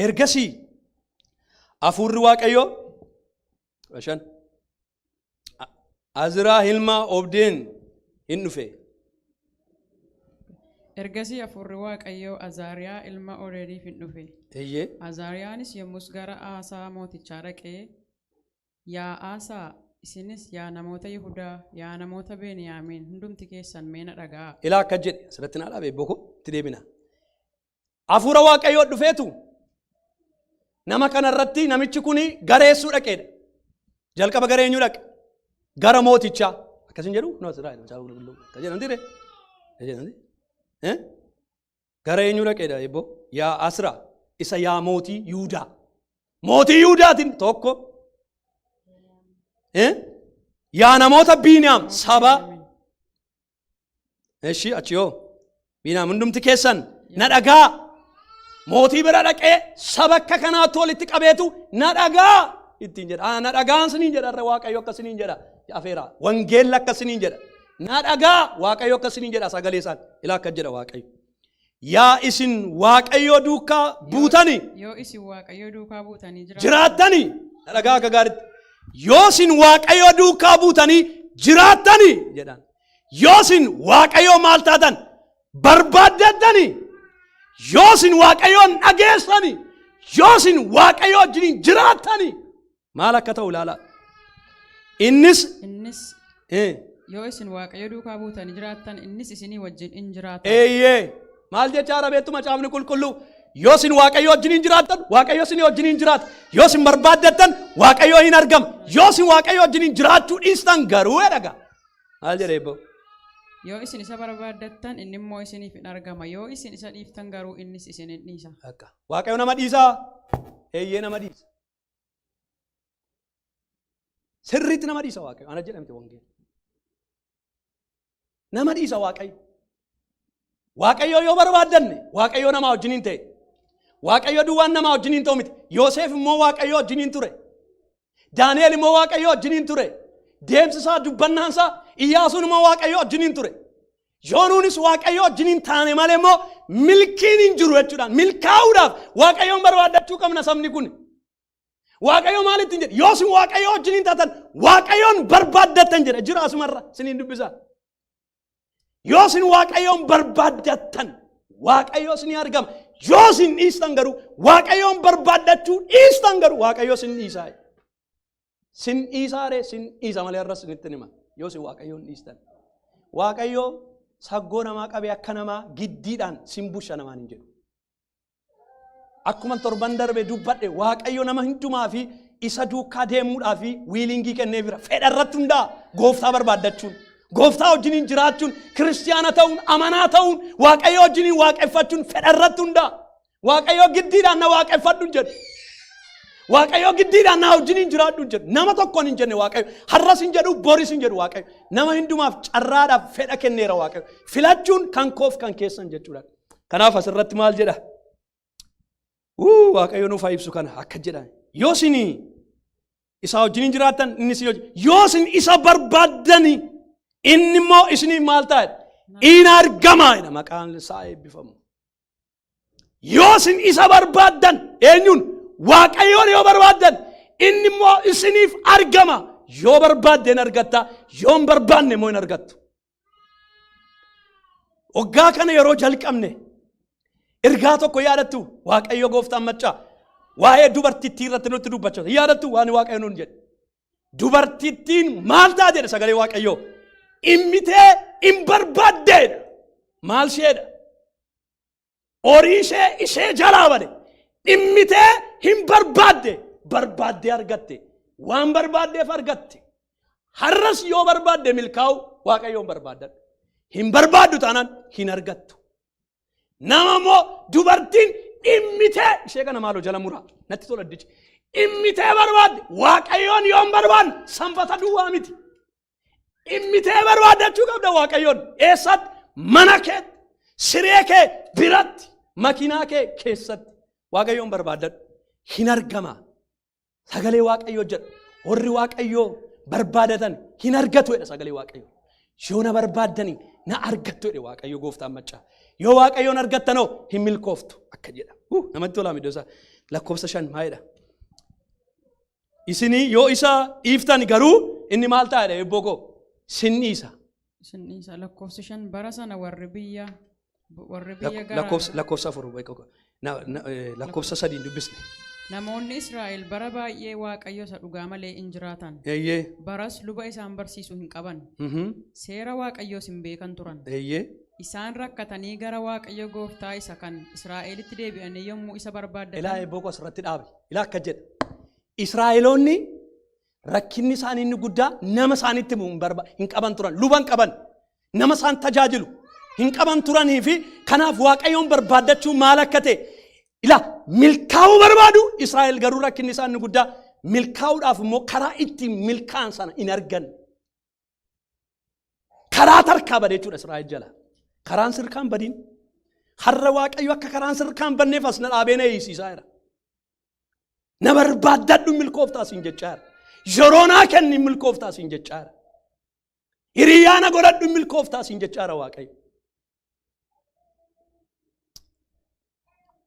Ergasii hafuurri Waaqayyoo 15 Aziraa ilma Obdeen hin dhufe. Ergasii hafuurri Waaqayyoo Azaariyaa ilma Oreediif hin dhufe. Eeyyee. Azaariyaanis yommus gara Aasaa mootichaa dhaqee, Yaa Aasaa, isinis yaa namoota Yihudaa, yaa namoota Beniyaamiin hundumti keessan mee na dhaga'aa. Ilaa akka jedhe asirratti naa dhaabe boko itti deebina. Hafuura Waaqayyoo dhufeetu nama kana irratti namichi kun gareessuu dhaqeedha. Jalqaba gara eenyuu dhaqe? Gara mootichaa. Akkasin jedhu? No, asirraa jedhu. Macaafa qulqulluu. Akkas jedhamti ree? Akkas jedhamti? Eh? Gara eenyuu dhaqeedha ebboo? Yaa Asraa isa yaa mootii Yihudaa. Mootii Yihudaatiin tokko. Eh? Yaa namoota Biiniyaam saba. Eshi achi hoo. Biiniyaam hundumti keessan na dhagaa. Mootii bira dhaqee saba akka kanaatti walitti qabeetu na dhagaa ittiin jedha. Na dhagaan siniin jedha irra Waaqayyo akka siniin jedha. Afeera. Wangeelli akka siniin jedha. Na dhagaa Waaqayyo akka siniin jedha sagalee isaan. Ilaa akka jedha Waaqayyo. Yaa isin Waaqayyo duukaa buutani. Yoo isin Waaqayyo duukaa buutanii jiraattani. Na dhagaa akka gaariitti. Yoo isin Waaqayyo duukaa buutanii jiraattani jedhaan. Yoo isin Waaqayyoo maal taatan barbaaddattani. Yoo isin Waaqayyoon dhageessani. Yoo isin Waaqayyo wajjiniin jiraattani. Maal akka ta'u ilaalaa. Innis Innis yoo isin Waaqayyo duukaa buutanii jiraattan innis isinii wajjin in jiraata. Eeyyee. Maal jecha arabeettu macaafni qulqulluu? Yoo isin Waaqayyo wajjiniin jiraattan Waaqayyo isinii wajjiniin jiraata. Yoo isin barbaaddattan Waaqayyo hin argama. Yoo isin Waaqayyo wajjiniin jiraachuu dhiistan garuu jedhaga. Maal jedhe ebboo? Yoo isin isa barbaaddattan inni immoo isiniif in argama. Yoo isin isa dhiiftan garuu innis isin in dhiisa. Akka. Waaqayyo nama dhiisaa? Eeyyee nama dhiisa. Sirriitti nama dhiisa Waaqayyo. Ana jedhamte wangeela. Nama dhiisa Waaqayyo. Waaqayyo yoo barbaaddanne Waaqayyo namaa wajjiniin ta'e. Waaqayyo duwwaan namaa wajjiniin ta'u miti. Yoosef immoo Waaqayyo wajjiniin ture. Daani'el immoo Waaqayyo wajjiniin ture. Deemsi isaa dubbannaan isaa Iyyaasuun immoo Waaqayyo wajjiniin ture. Yoo nuunis Waaqayyo wajjiniin taane malee immoo milkiin hin jiru jechuudhaan milkaa'uudhaaf Waaqayyoon barbaaddachuu qabna sabni kun. Waaqayyo maal ittiin jedhe? Yoo isin Waaqayyo wajjiniin taatan Waaqayyoon barbaaddattan jedha. Jira asumarra isiniin dubbisaa. Yoo isin Waaqayyoon barbaaddattan Waaqayyo isinii argama. Yoo isin dhiistan garuu Waaqayyoon barbaaddachuu dhiistan garuu Waaqayyo isin dhiisaa. Sin dhiisaa ree sin dhiisa malee har'as isinitti hima. Yoo isin Waaqayyoon dhiistan. Waaqayyo saggoo namaa qabee akka namaa giddiidhaan sin busha namaan hin jedhu. Akkuma torban darbe dubbadhe Waaqayyo nama hundumaa fi isa duukaa deemuudhaa fi wiilingii kennee bira fedha irratti hundaa'a gooftaa barbaaddachuun. Gooftaa wajjiniin jiraachuun, kiristiyaana ta'uun, amanaa ta'uun, Waaqayyo wajjiniin waaqeffachuun fedha irratti hundaa'a. Waaqayyo giddiidhaan na waaqeffadhu hin jedhu. Waaqayyo giddiidhaan na wajjiniin jiraadhu hin jedhu. Nama tokkoon hin jenne Waaqayyo. Har'as hin jedhu, boris hin jedhu Waaqayyo. Nama hundumaaf carraadhaaf fedha kenneera Waaqayyo. Filachuun kan koof kan keessan jechuudha. Kanaaf asirratti maal jedha? Waaqayyo nuuf haa ibsu kana akka jedha. Yoo isin isaa wajjiniin jiraattan inni isin wajjin. Yoo isin isa barbaaddani inni immoo isiniif maal ta'a? In argama jedha maqaan isaa eebbifamu. Yoo isin isa barbaaddan eenyuun? Waaqayyoon yoo barbaaddan inni immoo isiniif argama. Yoo barbaadde hin argatta, yoo hin barbaanne immoo hin argattu. Waggaa kana yeroo jalqabne ergaa tokko yaadattu Waaqayyo gooftaan maccaa waa'ee dubartittii irratti nutti dubbachaa yaadattu waan Waaqayyo nuun jedhe. Dubartittiin maal ta'a jedhe sagalee Waaqayyoo? Dhimmitee hin barbaaddeedha. Maal isheedha? Horii ishee ishee jalaa bade. Dhimmitee hin barbaadde. Barbaaddee argatte. Waan barbaaddeef argatte. Har'as yoo barbaadde milkaa'u, Waaqayyoon barbaaddadhu. Hin barbaaddu taanaan hin argattu. Nama immoo dubartiin dhimmitee ishee kana maaloo jala muraa natti tola addichi. Dhimmitee barbaadde. Waaqayyoon yoo hin barbaanne, sanbata duwwaa miti. Dhimmitee barbaaddachuu qabda Waaqayyoon. Eessatti? Mana keetti, siree kee biratti, makiinaa kee keessatti. Waaqayyoon barbaaddadhu. Hin argama. Sagalee Waaqayyoo jedha. Warri Waaqayyoo barbaadatan hin argatu jedha sagalee Waaqayyoo. Yoo na barbaaddanii na argattu jedhe Waaqayyo gooftaan maccaa. Yoo Waaqayyoon argattanoo hin milkooftu akka jedha. Namatti tolaa iddoo isaa. Lakkoofsa 5 maa jedha? Isinii yoo isa dhiiftan garuu inni maal ta'a jedha, eebboo koo? Sin dhiisa. Isin dhiisa. Lakkoofsi 5, bara sana warri biyya garaa Lakkoofsa 4, lakkoofsa 3 dubbisne. Namoonni Israa'el bara baay'ee Waaqayyo isa dhugaa malee hin jiraatan. Baras luba isaan barsiisu hin qaban. Seera Waaqayyoos hin beekan turan. Isaan rakkatanii gara Waaqayyo gooftaa isa kan Israa'elitti deebi'anii yommuu isa Ilaa, barbaaddatan. Eebboo koo, asirratti dhaabe. Ilaa, akka jedha. Israa'eloonni rakkinni isaanii inni guddaa nama isaanitti himu hin qaban turan. Luba hin qaban. Nama isaan tajaajilu hin qaban turanii fi kanaaf Waaqayyoon barbaaddachuu maal akka ta'e, ilaa, milkaa'uu barbaadu Israa'el, garuu rakkinni isaa inni guddaa milkaa'uudhaaf immoo karaa ittiin milkaa'an sana hin arganne. Karaa tarkaa bade jechuudha Israa'el jala. Karaan sirkaan badiin. Har'a Waaqayyo akka karaan sirkaan banneef as na dhaabee na hiisisaa jira. Na barbaaddadhu, milkooftaa siin jechaa jira. Yeroo naa kenni, milkooftaa siin jechaa jira. Hiriyaa na godhadhu, milkooftaa siin jechaa jira Waaqayyo.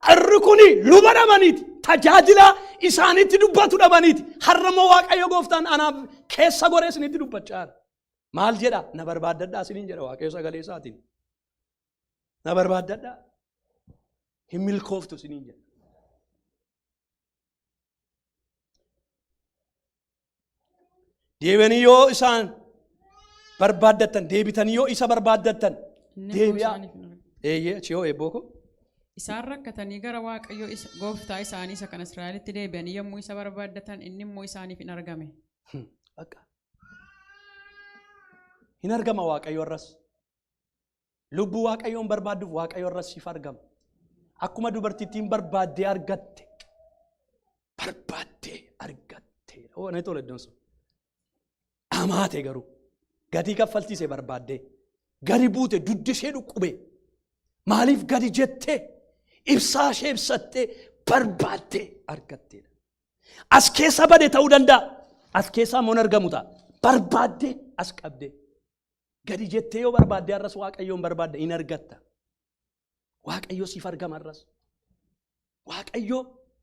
Harri kuni luba dhabaniiti. Tajaajila isaanitti dubbatu dhabaniiti. Har'a immoo Waaqayyo gooftaan anaaf keessa goree isinitti dubbachaa jira. Maal jedha? Na barbaaddadhaa isiniin jedha Waaqayyo sagalee isaatiin. Na barbaaddadhaa. Hin milkooftu isiniin jedha. Deebi'anii yoo isaan barbaaddattan, deebitanii yoo isa barbaaddattan, Inni immoo deebi'aa. isaaniif hin argamu. Eeyyee, achi yoo, eebboo koo. Isaan rakkatanii gara Waaqayyo isa gooftaa isaanii isa kan Israa'elitti deebi'anii yommuu isa barbaaddatan, inni immoo isaaniif hin argame. Bakka. Hin argama Waaqayyo irras. Lubbuu Waaqayyoon barbaadduuf Waaqayyo irras siif argama. Akkuma dubartittiin barbaaddee argatte. Barbaaddee argatte. Oo, natti tola iddoon sun. Dhamaate garuu. Gatii kaffalchiise barbaaddee. Gadi buute, duddi ishee dhukkube. Maaliif gadi jettee, ibsaa ishee ibsattee barbaaddee argatteedha. As keessa bade ta'uu danda'a. As keessaa immoo hin argamu ta'a. Barbaaddee as qabdee. Gadi jettee yoo barbaadde, har'as Waaqayyoon barbaadde, hin argatta. Waaqayyo siif argama har'as. Waaqayyo,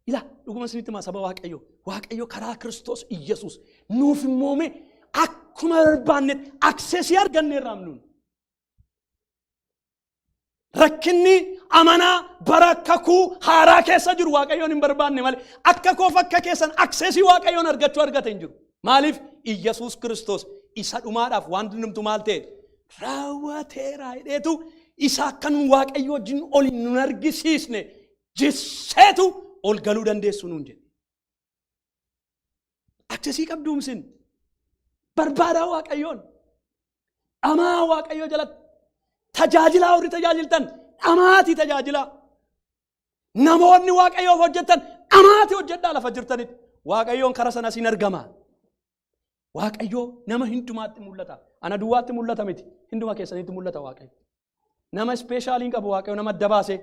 ilaa, dhuguma isinitti himaa, saba Waaqayyo. Waaqayyo karaa Kiristoos Iyyasuus nuuf immoome akkuma barbaannetti access arganneerraam nuun. Rakkinni amanaa bara kakuu haaraa keessa jiru Waaqayyoon hin barbaanne malee akka koof akka keessan access Waaqayyoon argachuu argate hin jiru. Maaliif? Iyyasuus Kiristoos isa dhumaadhaaf waan hundumtu maal ta'e? Raawwateera jedheetu isa akka nun Waaqayyo wajjin ol nun argisiisne jisseetu ol galuu dandeessu nuun jedhe. Access qabduumsin barbaadaa Waaqayyoon. Dhamaa Waaqayyoo jalatti tajaajilaa, warri tajaajiltan dhamaatii tajaajilaa. Namoonni Waaqayyoof hojjetan dhamaatii hojjedhaa lafa jirtanitti. Waaqayyoon kara sanas hin argama. Waaqayyoo nama hundumaatti mul'ata. Ana duwwaatti mul'ata miti. Hunduma keessanitti mul'ata Waaqayyo. Nama special hin qabu Waaqayyo, nama adda baasee.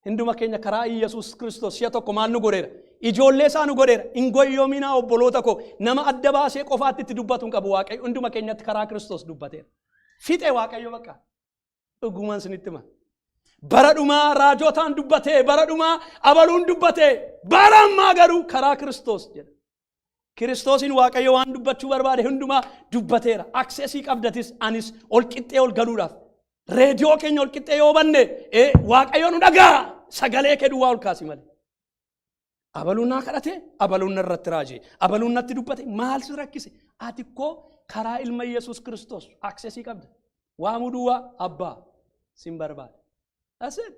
Hunduma keenya karaa Iyyasuus Kiristoos si'a tokko maal nu godheera? Ijoollee isaa nu godheera. Hin goyyoominaa, obboloota koo. Nama adda baasee qofaatti itti dubbatu hin qabu Waaqayyo. Hunduma keenyatti karaa Kiristoos dubbateera. Fixe Waaqayyo bakka. Dhugumaan isinitti hima. Bara dhumaa raajotaan dubbatee, bara dhumaa abaluun dubbatee, bara ammaa garuu karaa Kiristoos jedha. Kiristoosiin Waaqayyo waan dubbachuu barbaade hundumaa dubbateera. Access qabdatis anis ol qixxee ol galuudhaaf. Reediyoo keenya ol qixxee yoo banne, Waaqayyo nu dhagaa, sagalee kee duwwaa ol kaasi malee. Abaluun naa kadhate, abaluun narratti raaje, abaluun natti dubbate, maal si rakkise? Ati koo karaa ilma Yesuus Kiristoos access qabda. Waamuu duwwaa, abbaa sin barbaada. That's it.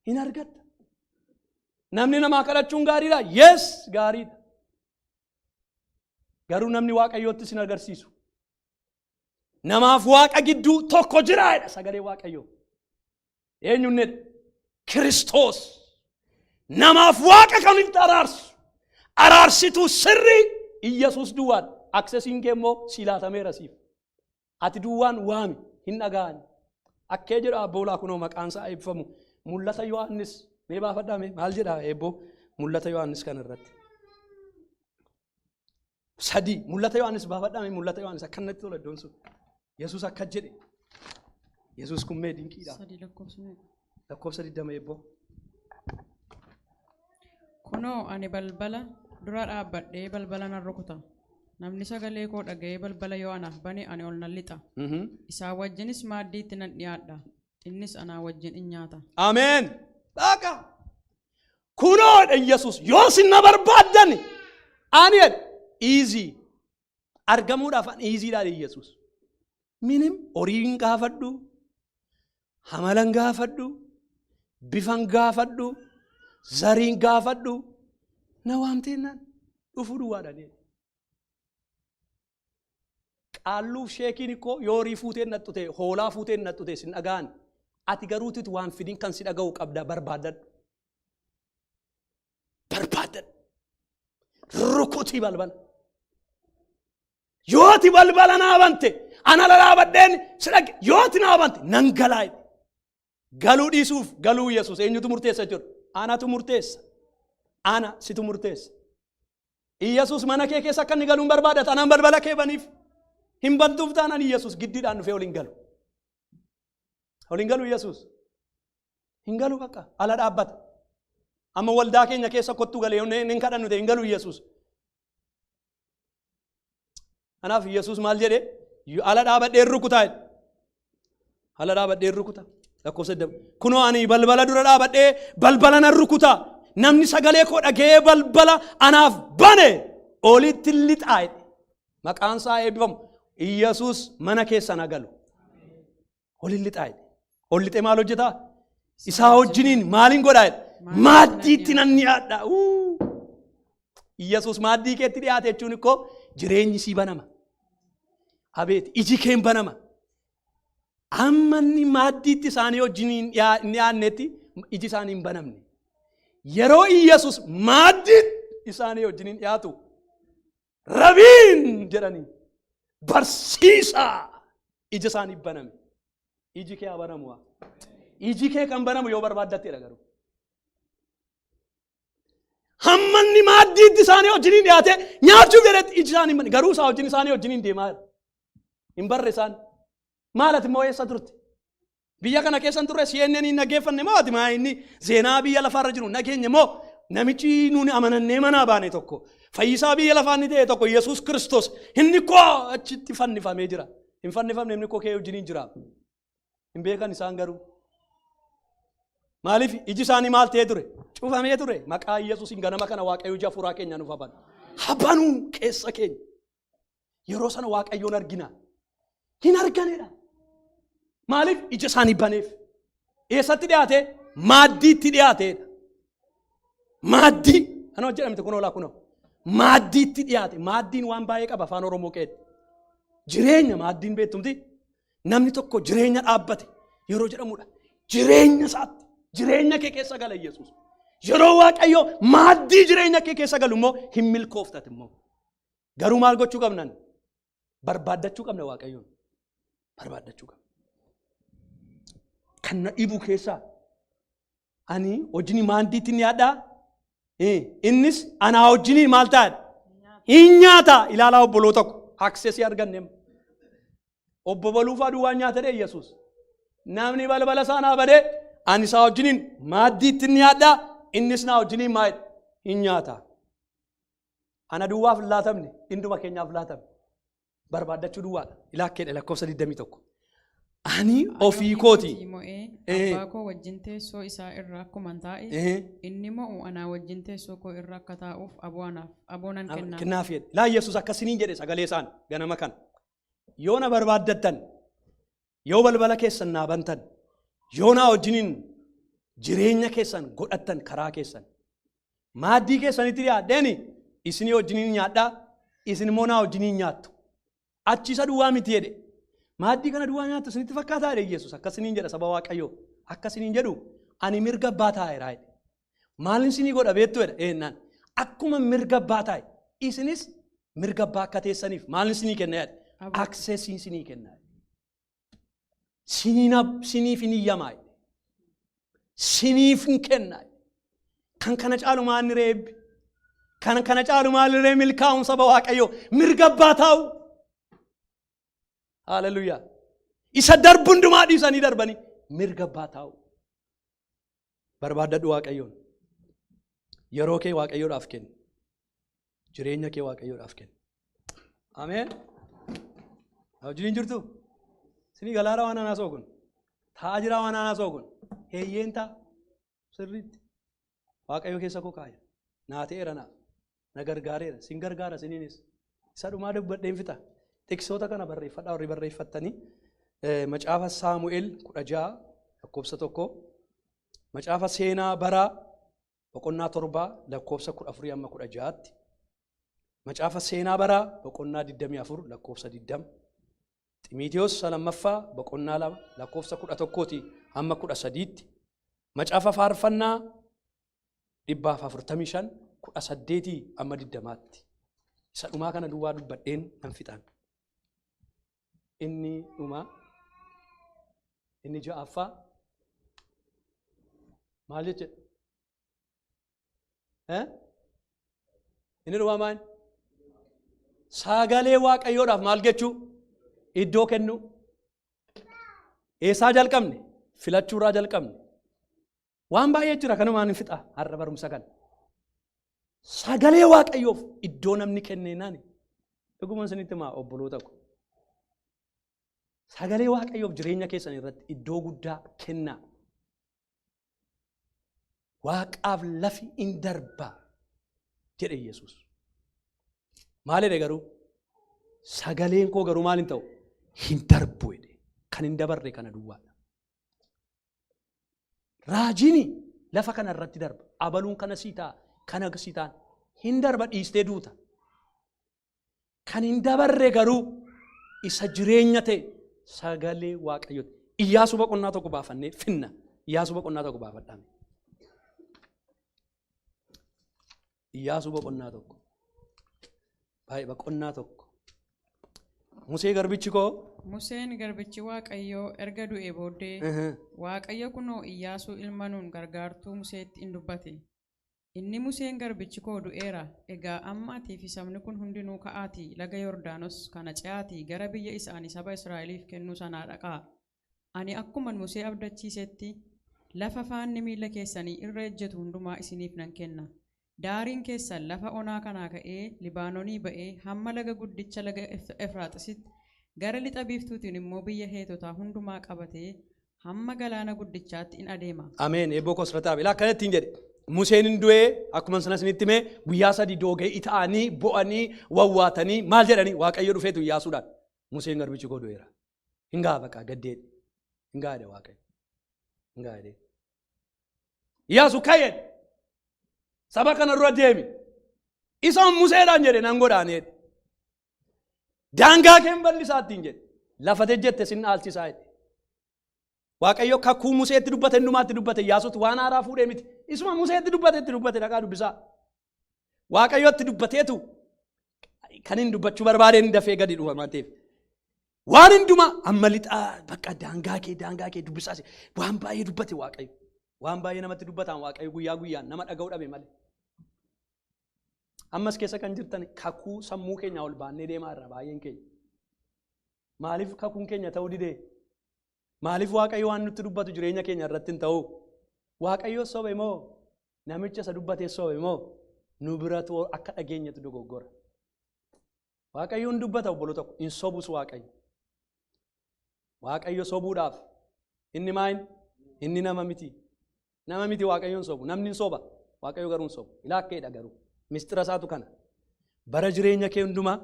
Hin argatta. Namni namaa kadhachuun gaariidha? Yes, gaariidha. Garuu namni Waaqayyootti sin agarsiisu. Namaaf Waaqa gidduu tokko jira jedha sagalee Waaqayyoo. Eenyunnedha? Kiristoos. Namaaf Waaqa kan itti araarsu. Araarsituu sirrii Iyyasuus duwwaadha. Accessiin kee immoo sii laatameera siif. Ati duwwaan waami, hin dhaga'ani. Akkee jedha abboolaa kunoo, maqaan isaa eebbifamu. Mul'ata Yohaannis mee baafadhaa, mee maal jedha eebboo Mul'ata Yohaannis kana irratti? 3, Mul'ata Yohaannis baafadhaa mee. Mul'ata Yohaannis akkanatti tola iddoon sun. Yesuus akka jedhe. Yesuus kun mee dinqiidha. 3 lakkoofsa meeqa? Lakkoofsa 20, eebboo. Kunoo, ani balbala dura dhaabbadhee balbala nan rukuta. Namni sagalee koo dhaga'ee balbala yoo anaaf bane, ani ol nan lixa. Isaa wajjinis maaddiitti nan dhiyaadha. Innis anaa wajjin in nyaata. Ameen. Dhaqa. Kunoo dha Yesuus, yoo isin na barbaaddan ani easy argamuudhaaf an easy dha Yesuus. Minim horii hin gaafadhu, hamala hin gaafadhu, bifa hin gaafadhu, zarii hin gaafadhu, na waamteennaan dhufuu duwwaadha. Qaalluuf sheekiin ikkoo yoo horii fuuteen nattu ta'e, hoolaa fuuteen nattu ta'e sin dhaga'an. Ati garuutit waan fidin kan si dhaga'u qabda, barbaaddadhu. Barbaaddadhu. Rukutii balbala. Yoo ati balbala naa bante, ana lalaabadheen si dhage, yoo ati naa bante nan galaa jedhe. Galuu dhiisuuf galuu Yesuus eenyutu murteessa jechuudha? Anatu murteessa. Ana situ murteessa. Iyyasuus mana kee keessa akka inni galuun barbaada taanaan balbala kee baniif. Hin bantuuf taanaan Iyyasuus giddiidhaan dhufee ol hin galu. Ol hin galu Iyyasuus. Hin galu, bakka ala dhaabbata. Amma waldaa keenya keessa kottuu galee hin kadhannu ta'e hin galu Iyyasuus. Kanaaf Iyyasuus maal jedhe? Ala dhaabadhee rukutaa jedhe. Ala dhaabadhee rukuta. Lakkoofsa 20. Kunoo, ani balbala dura dhaabadhee balbala nan rukuta. Namni sagalee koo dhaga'ee balbala anaaf bane olitti lixaa jedhe. Maqaan isaa eebbifamu. Iyyasuus mana keessa na galu. Olin lixaa jedhe. Ol lixee maal hojjetaa? Isaa wajjiniin maaliin godhaa jedhe? Maaddiitti nan dhiyaadha. Iyyasuus maaddii keetti dhiyaate jechuun ikkoo jireenyi sii banama. Abeet, iji keen banama. Amma inni maaddiitti isaanii wajjin hin dhiyaannetti iji isaanii hin banamne. Yeroo Iyyasuus maaddiitti isaanii wajjin hin dhiyaatu, rabiin jedhanii, barsiisaa, ija isaanii baname. Iji kee haa banamu. Iji kee kan banamu yoo barbaaddatteedha garuu. Hamma inni maaddiitti isaanii wajjin hin dhiyaate nyaachuuf jedhetti iji isaanii hin banne. Garuu isaa wajjin isaanii wajjin hin deemaa jira. Hin barre isaan. Maal, ati immoo eessa turte? Biyya kana keessa hin turre, CNN hin dhaggeeffanne moo? Ati maa inni seenaa biyya lafaarra jiru nageenye moo? Namichi nuuni amanannee manaa baane tokko, fayyisaa biyya lafaa inni ta'e tokko, Yesuus Kiristoos, inni koo achitti fannifamee jira. Hin fannifamne, inni koo kee wajjin hin jira. Hin beekan isaan garuu. Maaliif? Iji isaanii maal ta'ee ture? Cufamee ture. Maqaa Yesuusiin ganama kana Waaqayyo ija hafuuraa keenya nuuf habanu. Habanuu keessa keenya. Yeroo sana Waaqayyoon argina. Hin arganedha. Maaliif? Ija isaanii baneef. Eessatti dhiyaate? Maaddiitti dhiyaateedha. Maaddii. Kana hojjedhamte kunoo laa kunoo. Maaddiitti dhiyaate. Maaddiin waan baay'ee qaba afaan Oromoo keetti. Jireenya maaddiin beektumti. Namni tokko jireenya dhaabbate yeroo jedhamudha. Jireenya isaatti. Jireenya kee keessa gala Yesuus. Yeroo Waaqayyo maaddii jireenya kee keessa galu immoo hin milkooftate immoo. Garuu maal gochuu qabnan? Barbaaddachuu qabna Waaqayyoon. Barbaaddachuu qabna. Kan na dhibu keessaa ani wajjin maaddiitti ni yaadhaa. Innis anaa wajjiniin maal ta'adha? Hin nyaata. Ilaalaa obboloota ko. Access arganne. Obbo Baluufaa duwwaa nyaata dhee Yesuus. Namni balbala isaa naa badee ani isaa wajjiniin maaddiitti ni yaadhaa. Innis naa wajjiniin maal? Hin nyaata. Ana duwwaaf hin laatamne, hunduma keenyaaf laatamne. Barbaaddachuu duwwaadha. Ilaakkeedha lakkoofsa 21. Ani ofii kooti. Mo'ee abbaa koo wajjin teessoo isaa irra akkuman taa'e, inni mo'u anaa wajjin teessoo koo irra akka taa'uuf aboo nan kennaaf. Kennaaf jedhe. Laa Yesuus akkasiniin jedhe sagalee isaan ganama kana. Yoo na barbaaddattan, yoo balbala keessan naa bantan, yoo naa wajjiniin jireenya keessan godhattan karaa keessan, maaddii keessanitti dhiyaadheeni isinii wajjiniin nyaadhaa, isin immoo naa wajjiniin nyaattu. Achi isa duwwaa miti jedhe. Maaddii kana duwwaa nyaattu isinitti fakkaataa jedhe Yesuus akkasiniin jedha saba Waaqayyoo. Akkasiniin jedhu ani mirga abbaa taa'eera jedhe. Maalin isinii godha beektu jedha eennaan. Akkuma mirga abbaa taa'e isinis mirga abbaa akka teessaniif maalin isinii kenna jedhe. Accessii isinii kenna jedhe. Siniif hin iyyamaa jedhe. Siniif hin kenna jedhe. Kan kana caalu maalni ree eebbi? Kan kana caalu maalni ree milkaa'uun saba Waaqayyoo? Mirga abbaa taa'u. Haaleluyyaa. Isa darbu hundumaa dhiisanii darbanii mirga abbaa taa'u. Barbaaddadhu Waaqayyoon. Yeroo kee Waaqayyoodhaaf kenni. Jireenya kee Waaqayyoodhaaf kenni. Ameen. Wajjiniin jirtu? Sinii galaara waan anaa soo kun. Taa'aa jira waan anaa soo kun. Heeyyeen ta'a. Sirriitti. Waaqayyo keessa koo kaaya. Naa ta'eera naaf. Na gargaareera. Sin gargaara siniinis. Isa dhumaa dubbadheen fixa. Tiksoota kana barreeffadhaa warri barreeffattanii. Macaafa Saamu'eel 16 lakkoofsa 1. Macaafa Seenaa Baraa boqonnaa 7 lakkoofsa 14 amma 16tti. Macaafa Seenaa Baraa boqonnaa 24 lakkoofsa 20. Ximiitiyoos 2ffaa boqonnaa 2 lakkoofsa 11 hamma 13tti. Macaafa Faarfannaa 145 18 amma 20tti. Isa dhumaa kana duwwaa dubbadheen nan fixan. Inni dhumaa inni 6ffaa maal jechuudha? Inni dhumaa maal? Sagalee Waaqayyoodhaaf maal jechuu? Iddoo kennuu. Eessaa jalqabne? Filachuurraa jalqabne. Waan baay'ee jira kanumaan hin fixa har'a barumsa kana. Sagalee Waaqayyoof iddoo namni kenneenaan dhuguma isinitti himaa obboloota ko. Sagalee Waaqayyoof jireenya keessan irratti iddoo guddaa kennaa. Waaqaaf lafi in darba jedhe Yesuus. Maal jedhe garuu? Sagaleen koo garuu maal hin ta'u? Hin darbu jedhe. Kan hin dabarre kana duwwaadha. Raajiin lafa kana irratti darba. Abaluun kana sii ta'a, kana sii ta'an. Hin darba dhiistee duuta. Kan hin dabarre garuu isa jireenya ta'e sagalee Waaqayyooti. Iyyaasuu boqonnaa 1 baafannee finna. Iyyaasuu boqonnaa 1 baafadhaame. Iyyaasuu boqonnaa 1. Baay'ee boqonnaa 1. Musee garbichi koo. Museen garbichi Waaqayyoo erga du'ee booddee Waaqayyo kunoo Iyyaasuu ilma Nuun gargaartuu Museetti in dubbate. Inni Museen garbichi koo du'eera. Egaa amma atii fi sabni kun hundinuu ka'aatii laga Yordaanos kana ce'aatii gara biyya isa ani saba Israa'eliif kennuu sanaa dhaqaa. Ani akkuman Musee abdachiisetti lafa faanni miilla keessanii irra ejjetu hundumaa isiniif nan kenna. Daariin keessan lafa onaa kanaa ka'ee Libaanoonii ba'ee hamma laga guddicha laga Efraaxisitti gara lixa biiftuutiin immoo biyya Heetotaa hundumaa qabatee hamma galaana guddichaatti in adeema. Ameen. Eebboo koo asirratti dhaabe. Akkana ittiin jedhe. Museen hin du'ee akkuma sana isinitti himee guyyaa 3 dooga'ii ta'anii bo'anii wawwaatanii maal jedhanii Waaqayyo dhufeetu Iyyaasuudhaan. Museen garbichi koo du'eera. Hin ga'a baqa gaddeedhe. Hin ga'a jedhe Waaqayyo. Hin ga'a jedhe. Iyyaasu ka'e. Saba kana dura deemi. Isaan Museedhaan jedhe nan godhaan jedhe. Daangaa kee hin bal'isaa ittiin jedhe. Lafa jette sin dhaalchisaa jedhe. Waaqayyo kakuu Museetti dubbate hundumaatti dubbate Iyyaasuutti waan haaraa fuudhee miti. Isuma Museetti dubbate itti dubbate dhaqaa dubbisaa. Waaqayyotti dubbateetu kan hin dubbachuu barbaadeen dafee gadi dhufa waan ta'eef. Waan hundumaa amma lixaa bakka daangaa kee dubbisaa waan baay'ee dubbate Waaqayyo. Waan baay'ee namatti dubbataan Waaqayyo guyyaa guyyaan nama dhaga'uu dhabe malee. Ammas keessa kan jirtan kakuu sammuu keenyaa ol baannee deemaa irra baay'een keenya. Maaliif kakuun keenya ta'uu didee? Maaliif Waaqayyo waan nutti dubbatu jireenya keenya irratti hin ta'u? Waaqayyo sobe moo? Namicha isa dubbatee sobe moo? Nu biratu akka dhageenyatu dogoggora. Waaqayyo hin dubbata obboloota ko hin sobus Waaqayyo. Waaqayyo sobuudhaaf inni maayin inni nama miti. Nama miti Waaqayyoon sobu. Namni hin soba. Waaqayyo garuu hin sobu. Ilaakkeedha garuu. Mistira isaatu kana. Bara jireenya kee hundumaa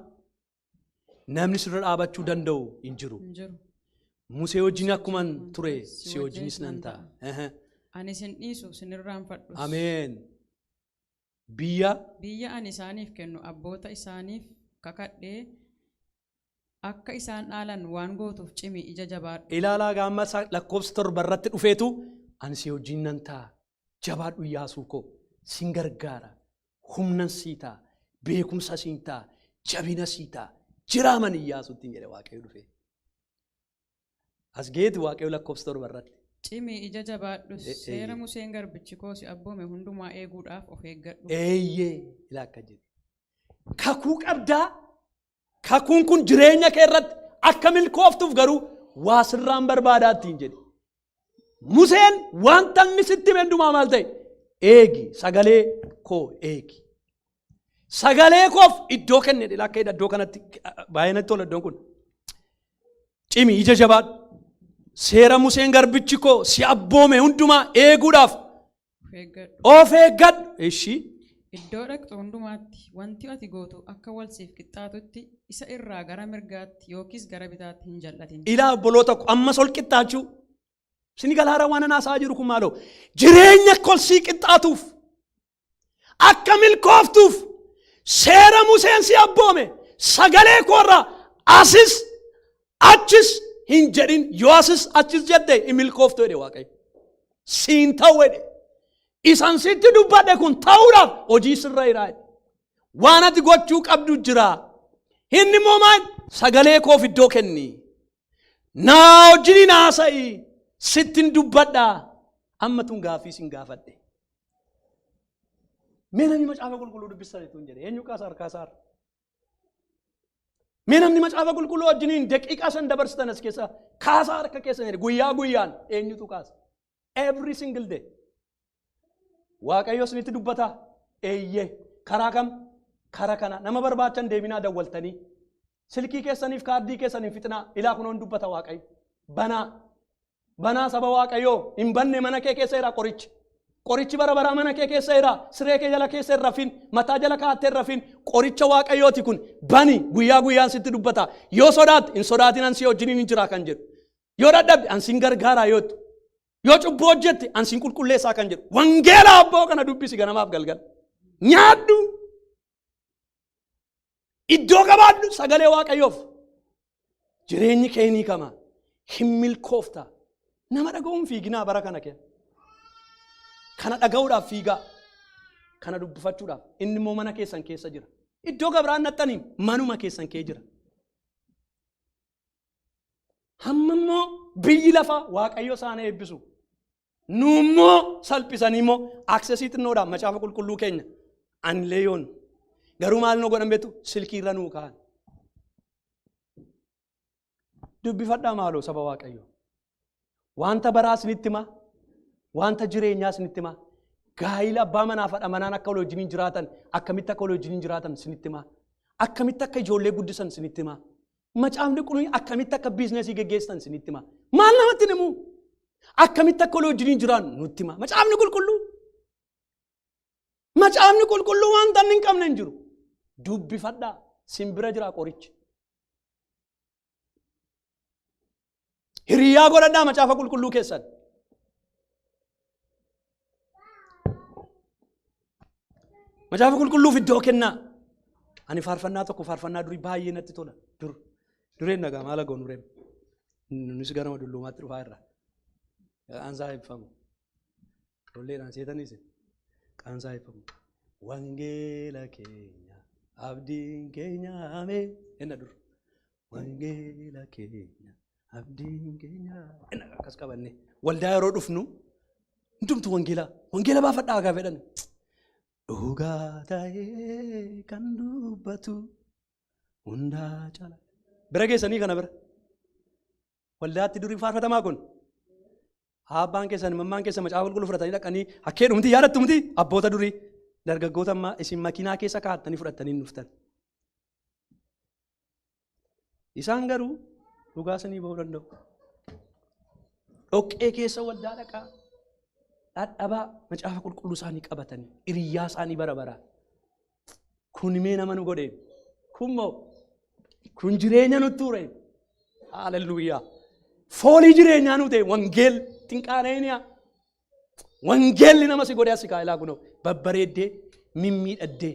namni sirra dhaabachuu danda'u hin jiru. Hin jiru. Musee wajjin akkuman ture si wajjinis nan ta'a. Ani sin dhiisu sin irraanfadhus. Ameen. Biyya Biyya ani isaaniif kennu abboota isaaniif kakadhee akka isaan dhaalan waan gootuuf cimi ija jabaadhu. Ilaalaa gaamma lakkoofsa 7 irratti dhufeetu ani si wajjin nan ta'a. Jabaadhu Iyyaasuu koo sin gargaara. Humnan sii ta'a. Beekumsa siin ta'a. Jabina sii ta'a. Jiraaman Iyyaasuutti jedhe Waaqayyo dhufe. As geeti Waaqayyo lakkoofsa 7 irratti. Cimi ija jabaadhus seera Museen garbichi koo si abboome hundumaa eeguudhaaf of eeggadhu. Eeyyee ilaa akka jedhe. Kakuu qabdaa. Kakuun kun jireenya kee irratti akka milkooftuuf garuu waa sirraan barbaadaa ittiin jedhe. Museen wanta inni sitti hime hundumaa maal ta'e? Eegi sagalee koo eegi. Sagalee koof iddoo kenne ilaa akka iddoo kanatti baay'ee natti tola iddoon kun. Cimi ija jabaadhu. Seera Museen garbichi koo si abboome hundumaa eeguudhaaf Of eeggadhu. of eeggadhu. Ishii. Iddoo dhaqxu hundumaatti wanti ati gootu akka wal siif qixxaatutti isa irraa gara mirgaatti yookiis gara bitaatti hin jal'atin. Ilaa obboloota koo ammas ol qixxaachuu. Sini galaara waan anaasaa jiru kun maaloo? Jireenya kolsii qixxaatuuf akka milkooftuuf seera Museen si abboome sagalee koorraa asis achis hin jedhin yoo asis achis jette hin milkooftu jedhe Waaqayyo. Siin ta'u jedhe. Isan sitti dubbadhe kun ta'uudhaaf hojii sirra jira jedhe. Waan ati gochuu qabdu jira. Inni immoo maal? Sagalee koof iddoo kenni. Naa wajjiniin haasa'i. Sittin dubbadha. Amma tun gaaffii sin gaafadhe. Mee namni macaafa qulqulluu dubbisa jechuun jedhe eenyu kaasa harkaa isaarra? Mee namni macaafa qulqulluu wajjiniin daqiiqaa san dabarsitan as keessa kaasaa harka keessa jedhe guyyaa guyyaan eenyutu kaasa? Every single day. Waaqayyo isinitti dubbata. Eeyyee. Karaa kam? Karaa kana. Nama barbaachan deebinaa dawwaltanii. Silkii keessaniif kaardii keessaniif fixinaa. Ilaa kunoon dubbata Waaqayyo. Banaa. Banaa saba Waaqayyoo. Hin banne mana kee keessa jira qorichi. Qorichi bara baraa mana kee keessa jira. Siree kee jala keessa hin rafin. Mataa jala kaa'attee hin rafin. Qoricha Waaqayyooti kun. Bani guyyaa guyyaan sitti dubbata. Yoo sodaatte hin sodaatin an si wajjiniin hin jira kan jedhu. Yoo dadhabde an sin gargaaraa yoo jettu. Yoo cubbuu hojjette an sin qulqulleessaa kan jedhu. Wangeela abboo kana dubbisi ganamaaf galgala. Nyaadhu. Iddoo qabaadhu sagalee Waaqayyoof. Jireenyi kee ni kama. Hin milkoofta. Nama dhaga'uun fiiginaa bara kana kee. Kana dhaga'uudhaaf fiigaa. Kana dubbifachuudhaaf. Inni immoo mana keessan keessa jira. Iddoo gabiraan naxxaniin manuma keessan kee jira. Hamma immoo biyyi lafaa Waaqayyo isaan eebbisu. Nu immoo salphisanii immoo aksesii xinnoodhaan macaafa qulqulluu keenya anilee yoon garuu maal nu godhan beektu silkii irra nuu kaa'an. Dubbifadhaa maaloo saba Waaqayyo. Wanta baraa isinitti himaa, wanta jireenyaa isinitti himaa, gaa'ila abbaa manaa fi haadha manaan akka wal wajjiniin jiraatan, akkamitti akka wal wajjiniin jiraatan isinitti himaa, akkamitti akka ijoollee guddisan isinitti himaa, macaafni qulqulluun akkamitti akka biizinasii geggeessan isinitti himaa. Maal namatti himu? Akkamitti akka wal wajjiniin jiraannu nutti himaa. Macaafni qulqulluu. Macaafni qulqulluu wanta inni hin qabne hin jiru. Dubbifadhaa simbira jira qorichi. Hiriyaa godhadhaa macaafa qulqulluu keessan. Macaafa qulqulluuf iddoo kennaa. Ani faarfannaa tokko faarfannaa durii baay'ee natti tola. Dur dureen nagaa maal goonu reem. Nunis gara dullumaatti dhufaa irra. Qaansaa eebbifamu. Ijoolleedhaan seetaniis qaansaa eebbifamu. Wangeela keenya abdiin keenya ameen. Enna dur. Wangeela keenya abdiin keenya enna akkas qabanne. Waldaa yeroo dhufnu hundumtu wangeela wangeela baafadhaa gaafa jedhan. Dhugaa ta'ee kan dubbatu hundaa caala. Bira geessanii kana bira. Waldaatti durii faarfatamaa kun. Abbaan keessan mammaan keessan macaafa qulqulluu fudhatanii dhaqanii hakkee dhumti yaadattu miti abboota durii dargaggoota ammaa isin makiinaa keessa kaa'attanii fudhattanii dhuftan. Isaan garuu dhugaa sanii ba'uu danda'u. Dhoqqee keessa waldaa dhaqaa. Dhadhabaa macaafa qulqulluu isaanii qabatanii hiriyyaa isaanii bara baraa. Kun mee nama nu godheen? Kun moo? Kun jireenya nutti ture. Haaleluyyaa. Foolii jireenyaa nu ta'e wangeel xinqaana'iniyaa. Wangeelli nama si godhee as kaa'elaa kunoo babbareeddee mimmiidhaddee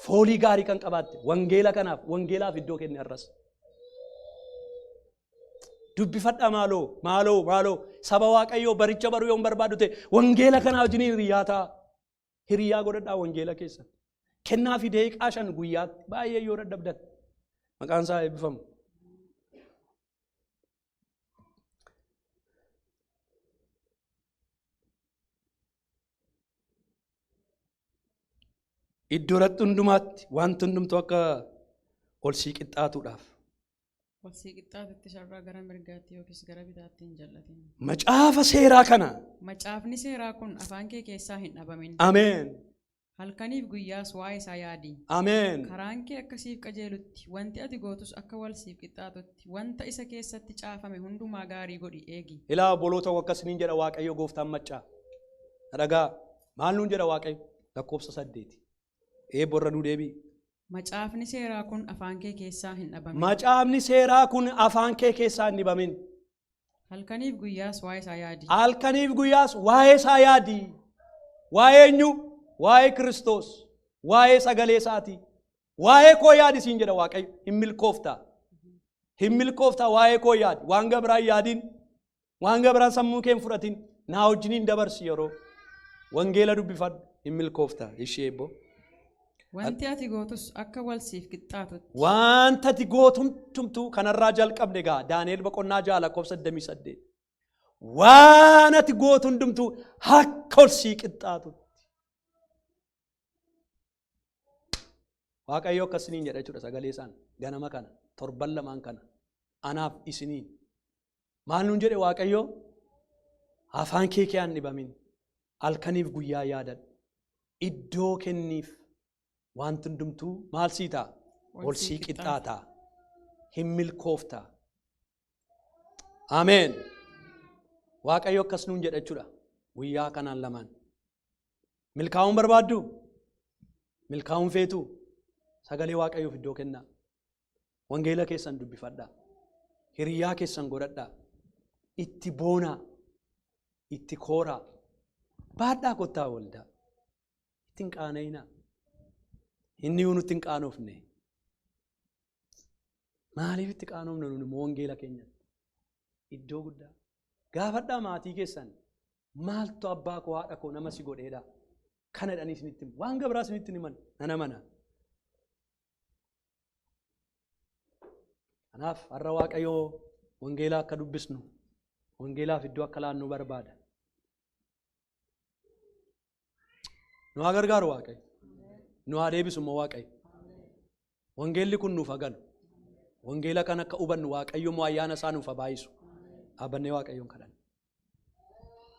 foolii gaarii kan qabaatte wangeela kanaaf wangeelaaf iddoo kenne har'as. Dubbifadhaa maaloo maaloo maaloo saba Waaqayyoo baricha baruu yoon barbaadu ta'e wangeela kanaa wajjin hiriyaa ta'a. Hiriyaa godhadhaa wangeela keessa. Kennaa fi daqiiqaa 5 guyyaatti baay'ee yoo dadhabdan maqaan isaa eebbifamu. Iddoo irratti hundumaatti wanti hundumtuu akka ol sii qixxaatuudhaaf. Ol sii qixxaatutti isarraa gara mirgaatti yookiis gara bitaatti hin jal'atin. Macaafa seeraa kana. Macaafni seeraa kun afaan kee keessaa hin dhabamin. Ameen. Halkaniif guyyaas waa'ee isaa yaadi. Ameen. Karaan kee akka siif qajeelutti, wanti ati gootus akka wal siif qixxaatutti, wanta isa keessatti caafame hundumaa gaarii godhi eegi. Ilaa obboloota koo akkas niin jedha Waaqayyo gooftaan maccaa. Na dhagaa. Maal nuun jedha Waaqayyo? Lakkoofsa 8. Eebbo irra nuu deebi'i. Macaafni seeraa kun afaan kee keessaa hin dhabamin. Macaafni seeraa kun afaan kee keessaa hin dhibamin. Halkaniif guyyaas waa'ee isaa yaadi. Halkaniif guyyaas waa'ee isaa yaadi. Waa'ee eenyu? Waa'ee Kiristoos. Waa'ee sagalee isaati. Waa'ee koo yaadi siin jedha Waaqayyo. Hin milkoofta. Hin milkoofta waa'ee koo yaadi. Waan gabraa hin yaadin. Waan gabraa sammuu kee hin fudhatin. Naa wajjiniin dabarsi yeroo. Wangeela dubbifadhu. Hin milkoofta. Ishee eebboo. Wanti ati gootus akka wal siif qixxaatutti. Wanta ati gootu hundumtuu kanarraa jalqabne egaa Daani'el boqonnaa 6 lakkoofsa 28. Waan ati gootu hundumtuu akka ol sii qixxaatutti. Waaqayyo akkas isiniin jedha jechuudha sagalee isaan ganama kana torban lamaan kana anaaf isiniin. Maal nuun jedhe Waaqayyo? Afaan kee kee dhibamin halkaniif guyyaa yaadadhu. Iddoo kenniif wanti hundumtuu maal sii ta'a? Ol sii qixxaata. Hin milkoofta. Ameen. Waaqayyo akkas nuun jedha jechuudha. Guyyaa kanaan lamaan. Milkaa'uun barbaaddu? Milkaa'uun feetu? Sagalee Waaqayyoof iddoo kennaa. Wangeela keessan dubbifadhaa. Hiriyaa keessan godhadhaa. Itti boonaa. Itti kooraa. Baadhaa kottaa waldaa. Itti hin qaana'inaa. Inni yoo nutti hin qaanofne. Maaliif itti qaanofna nuni immoo wangeela keenyatti? Iddoo guddaa. Gaafadhaa maatii keessan. Maaltu abbaa koo haadha koo nama si godheedha. Kana jedhanii isinitti himu. Waan gabraa isinitti himan. Nana mana. Kanaaf har'a Waaqayyoo wangeela akka dubbisnu, wangeelaaf iddoo akka laannu barbaada. Nu haa gargaaru Waaqayyo. Nu haa deebisu immoo Waaqayyo. Wangeelli kun nuuf haa galu. Wangeela kan akka hubannu Waaqayyo immoo ayyaana isaa nuuf haa baay'isu. Dhaabbannee Waaqayyoon kadhanna.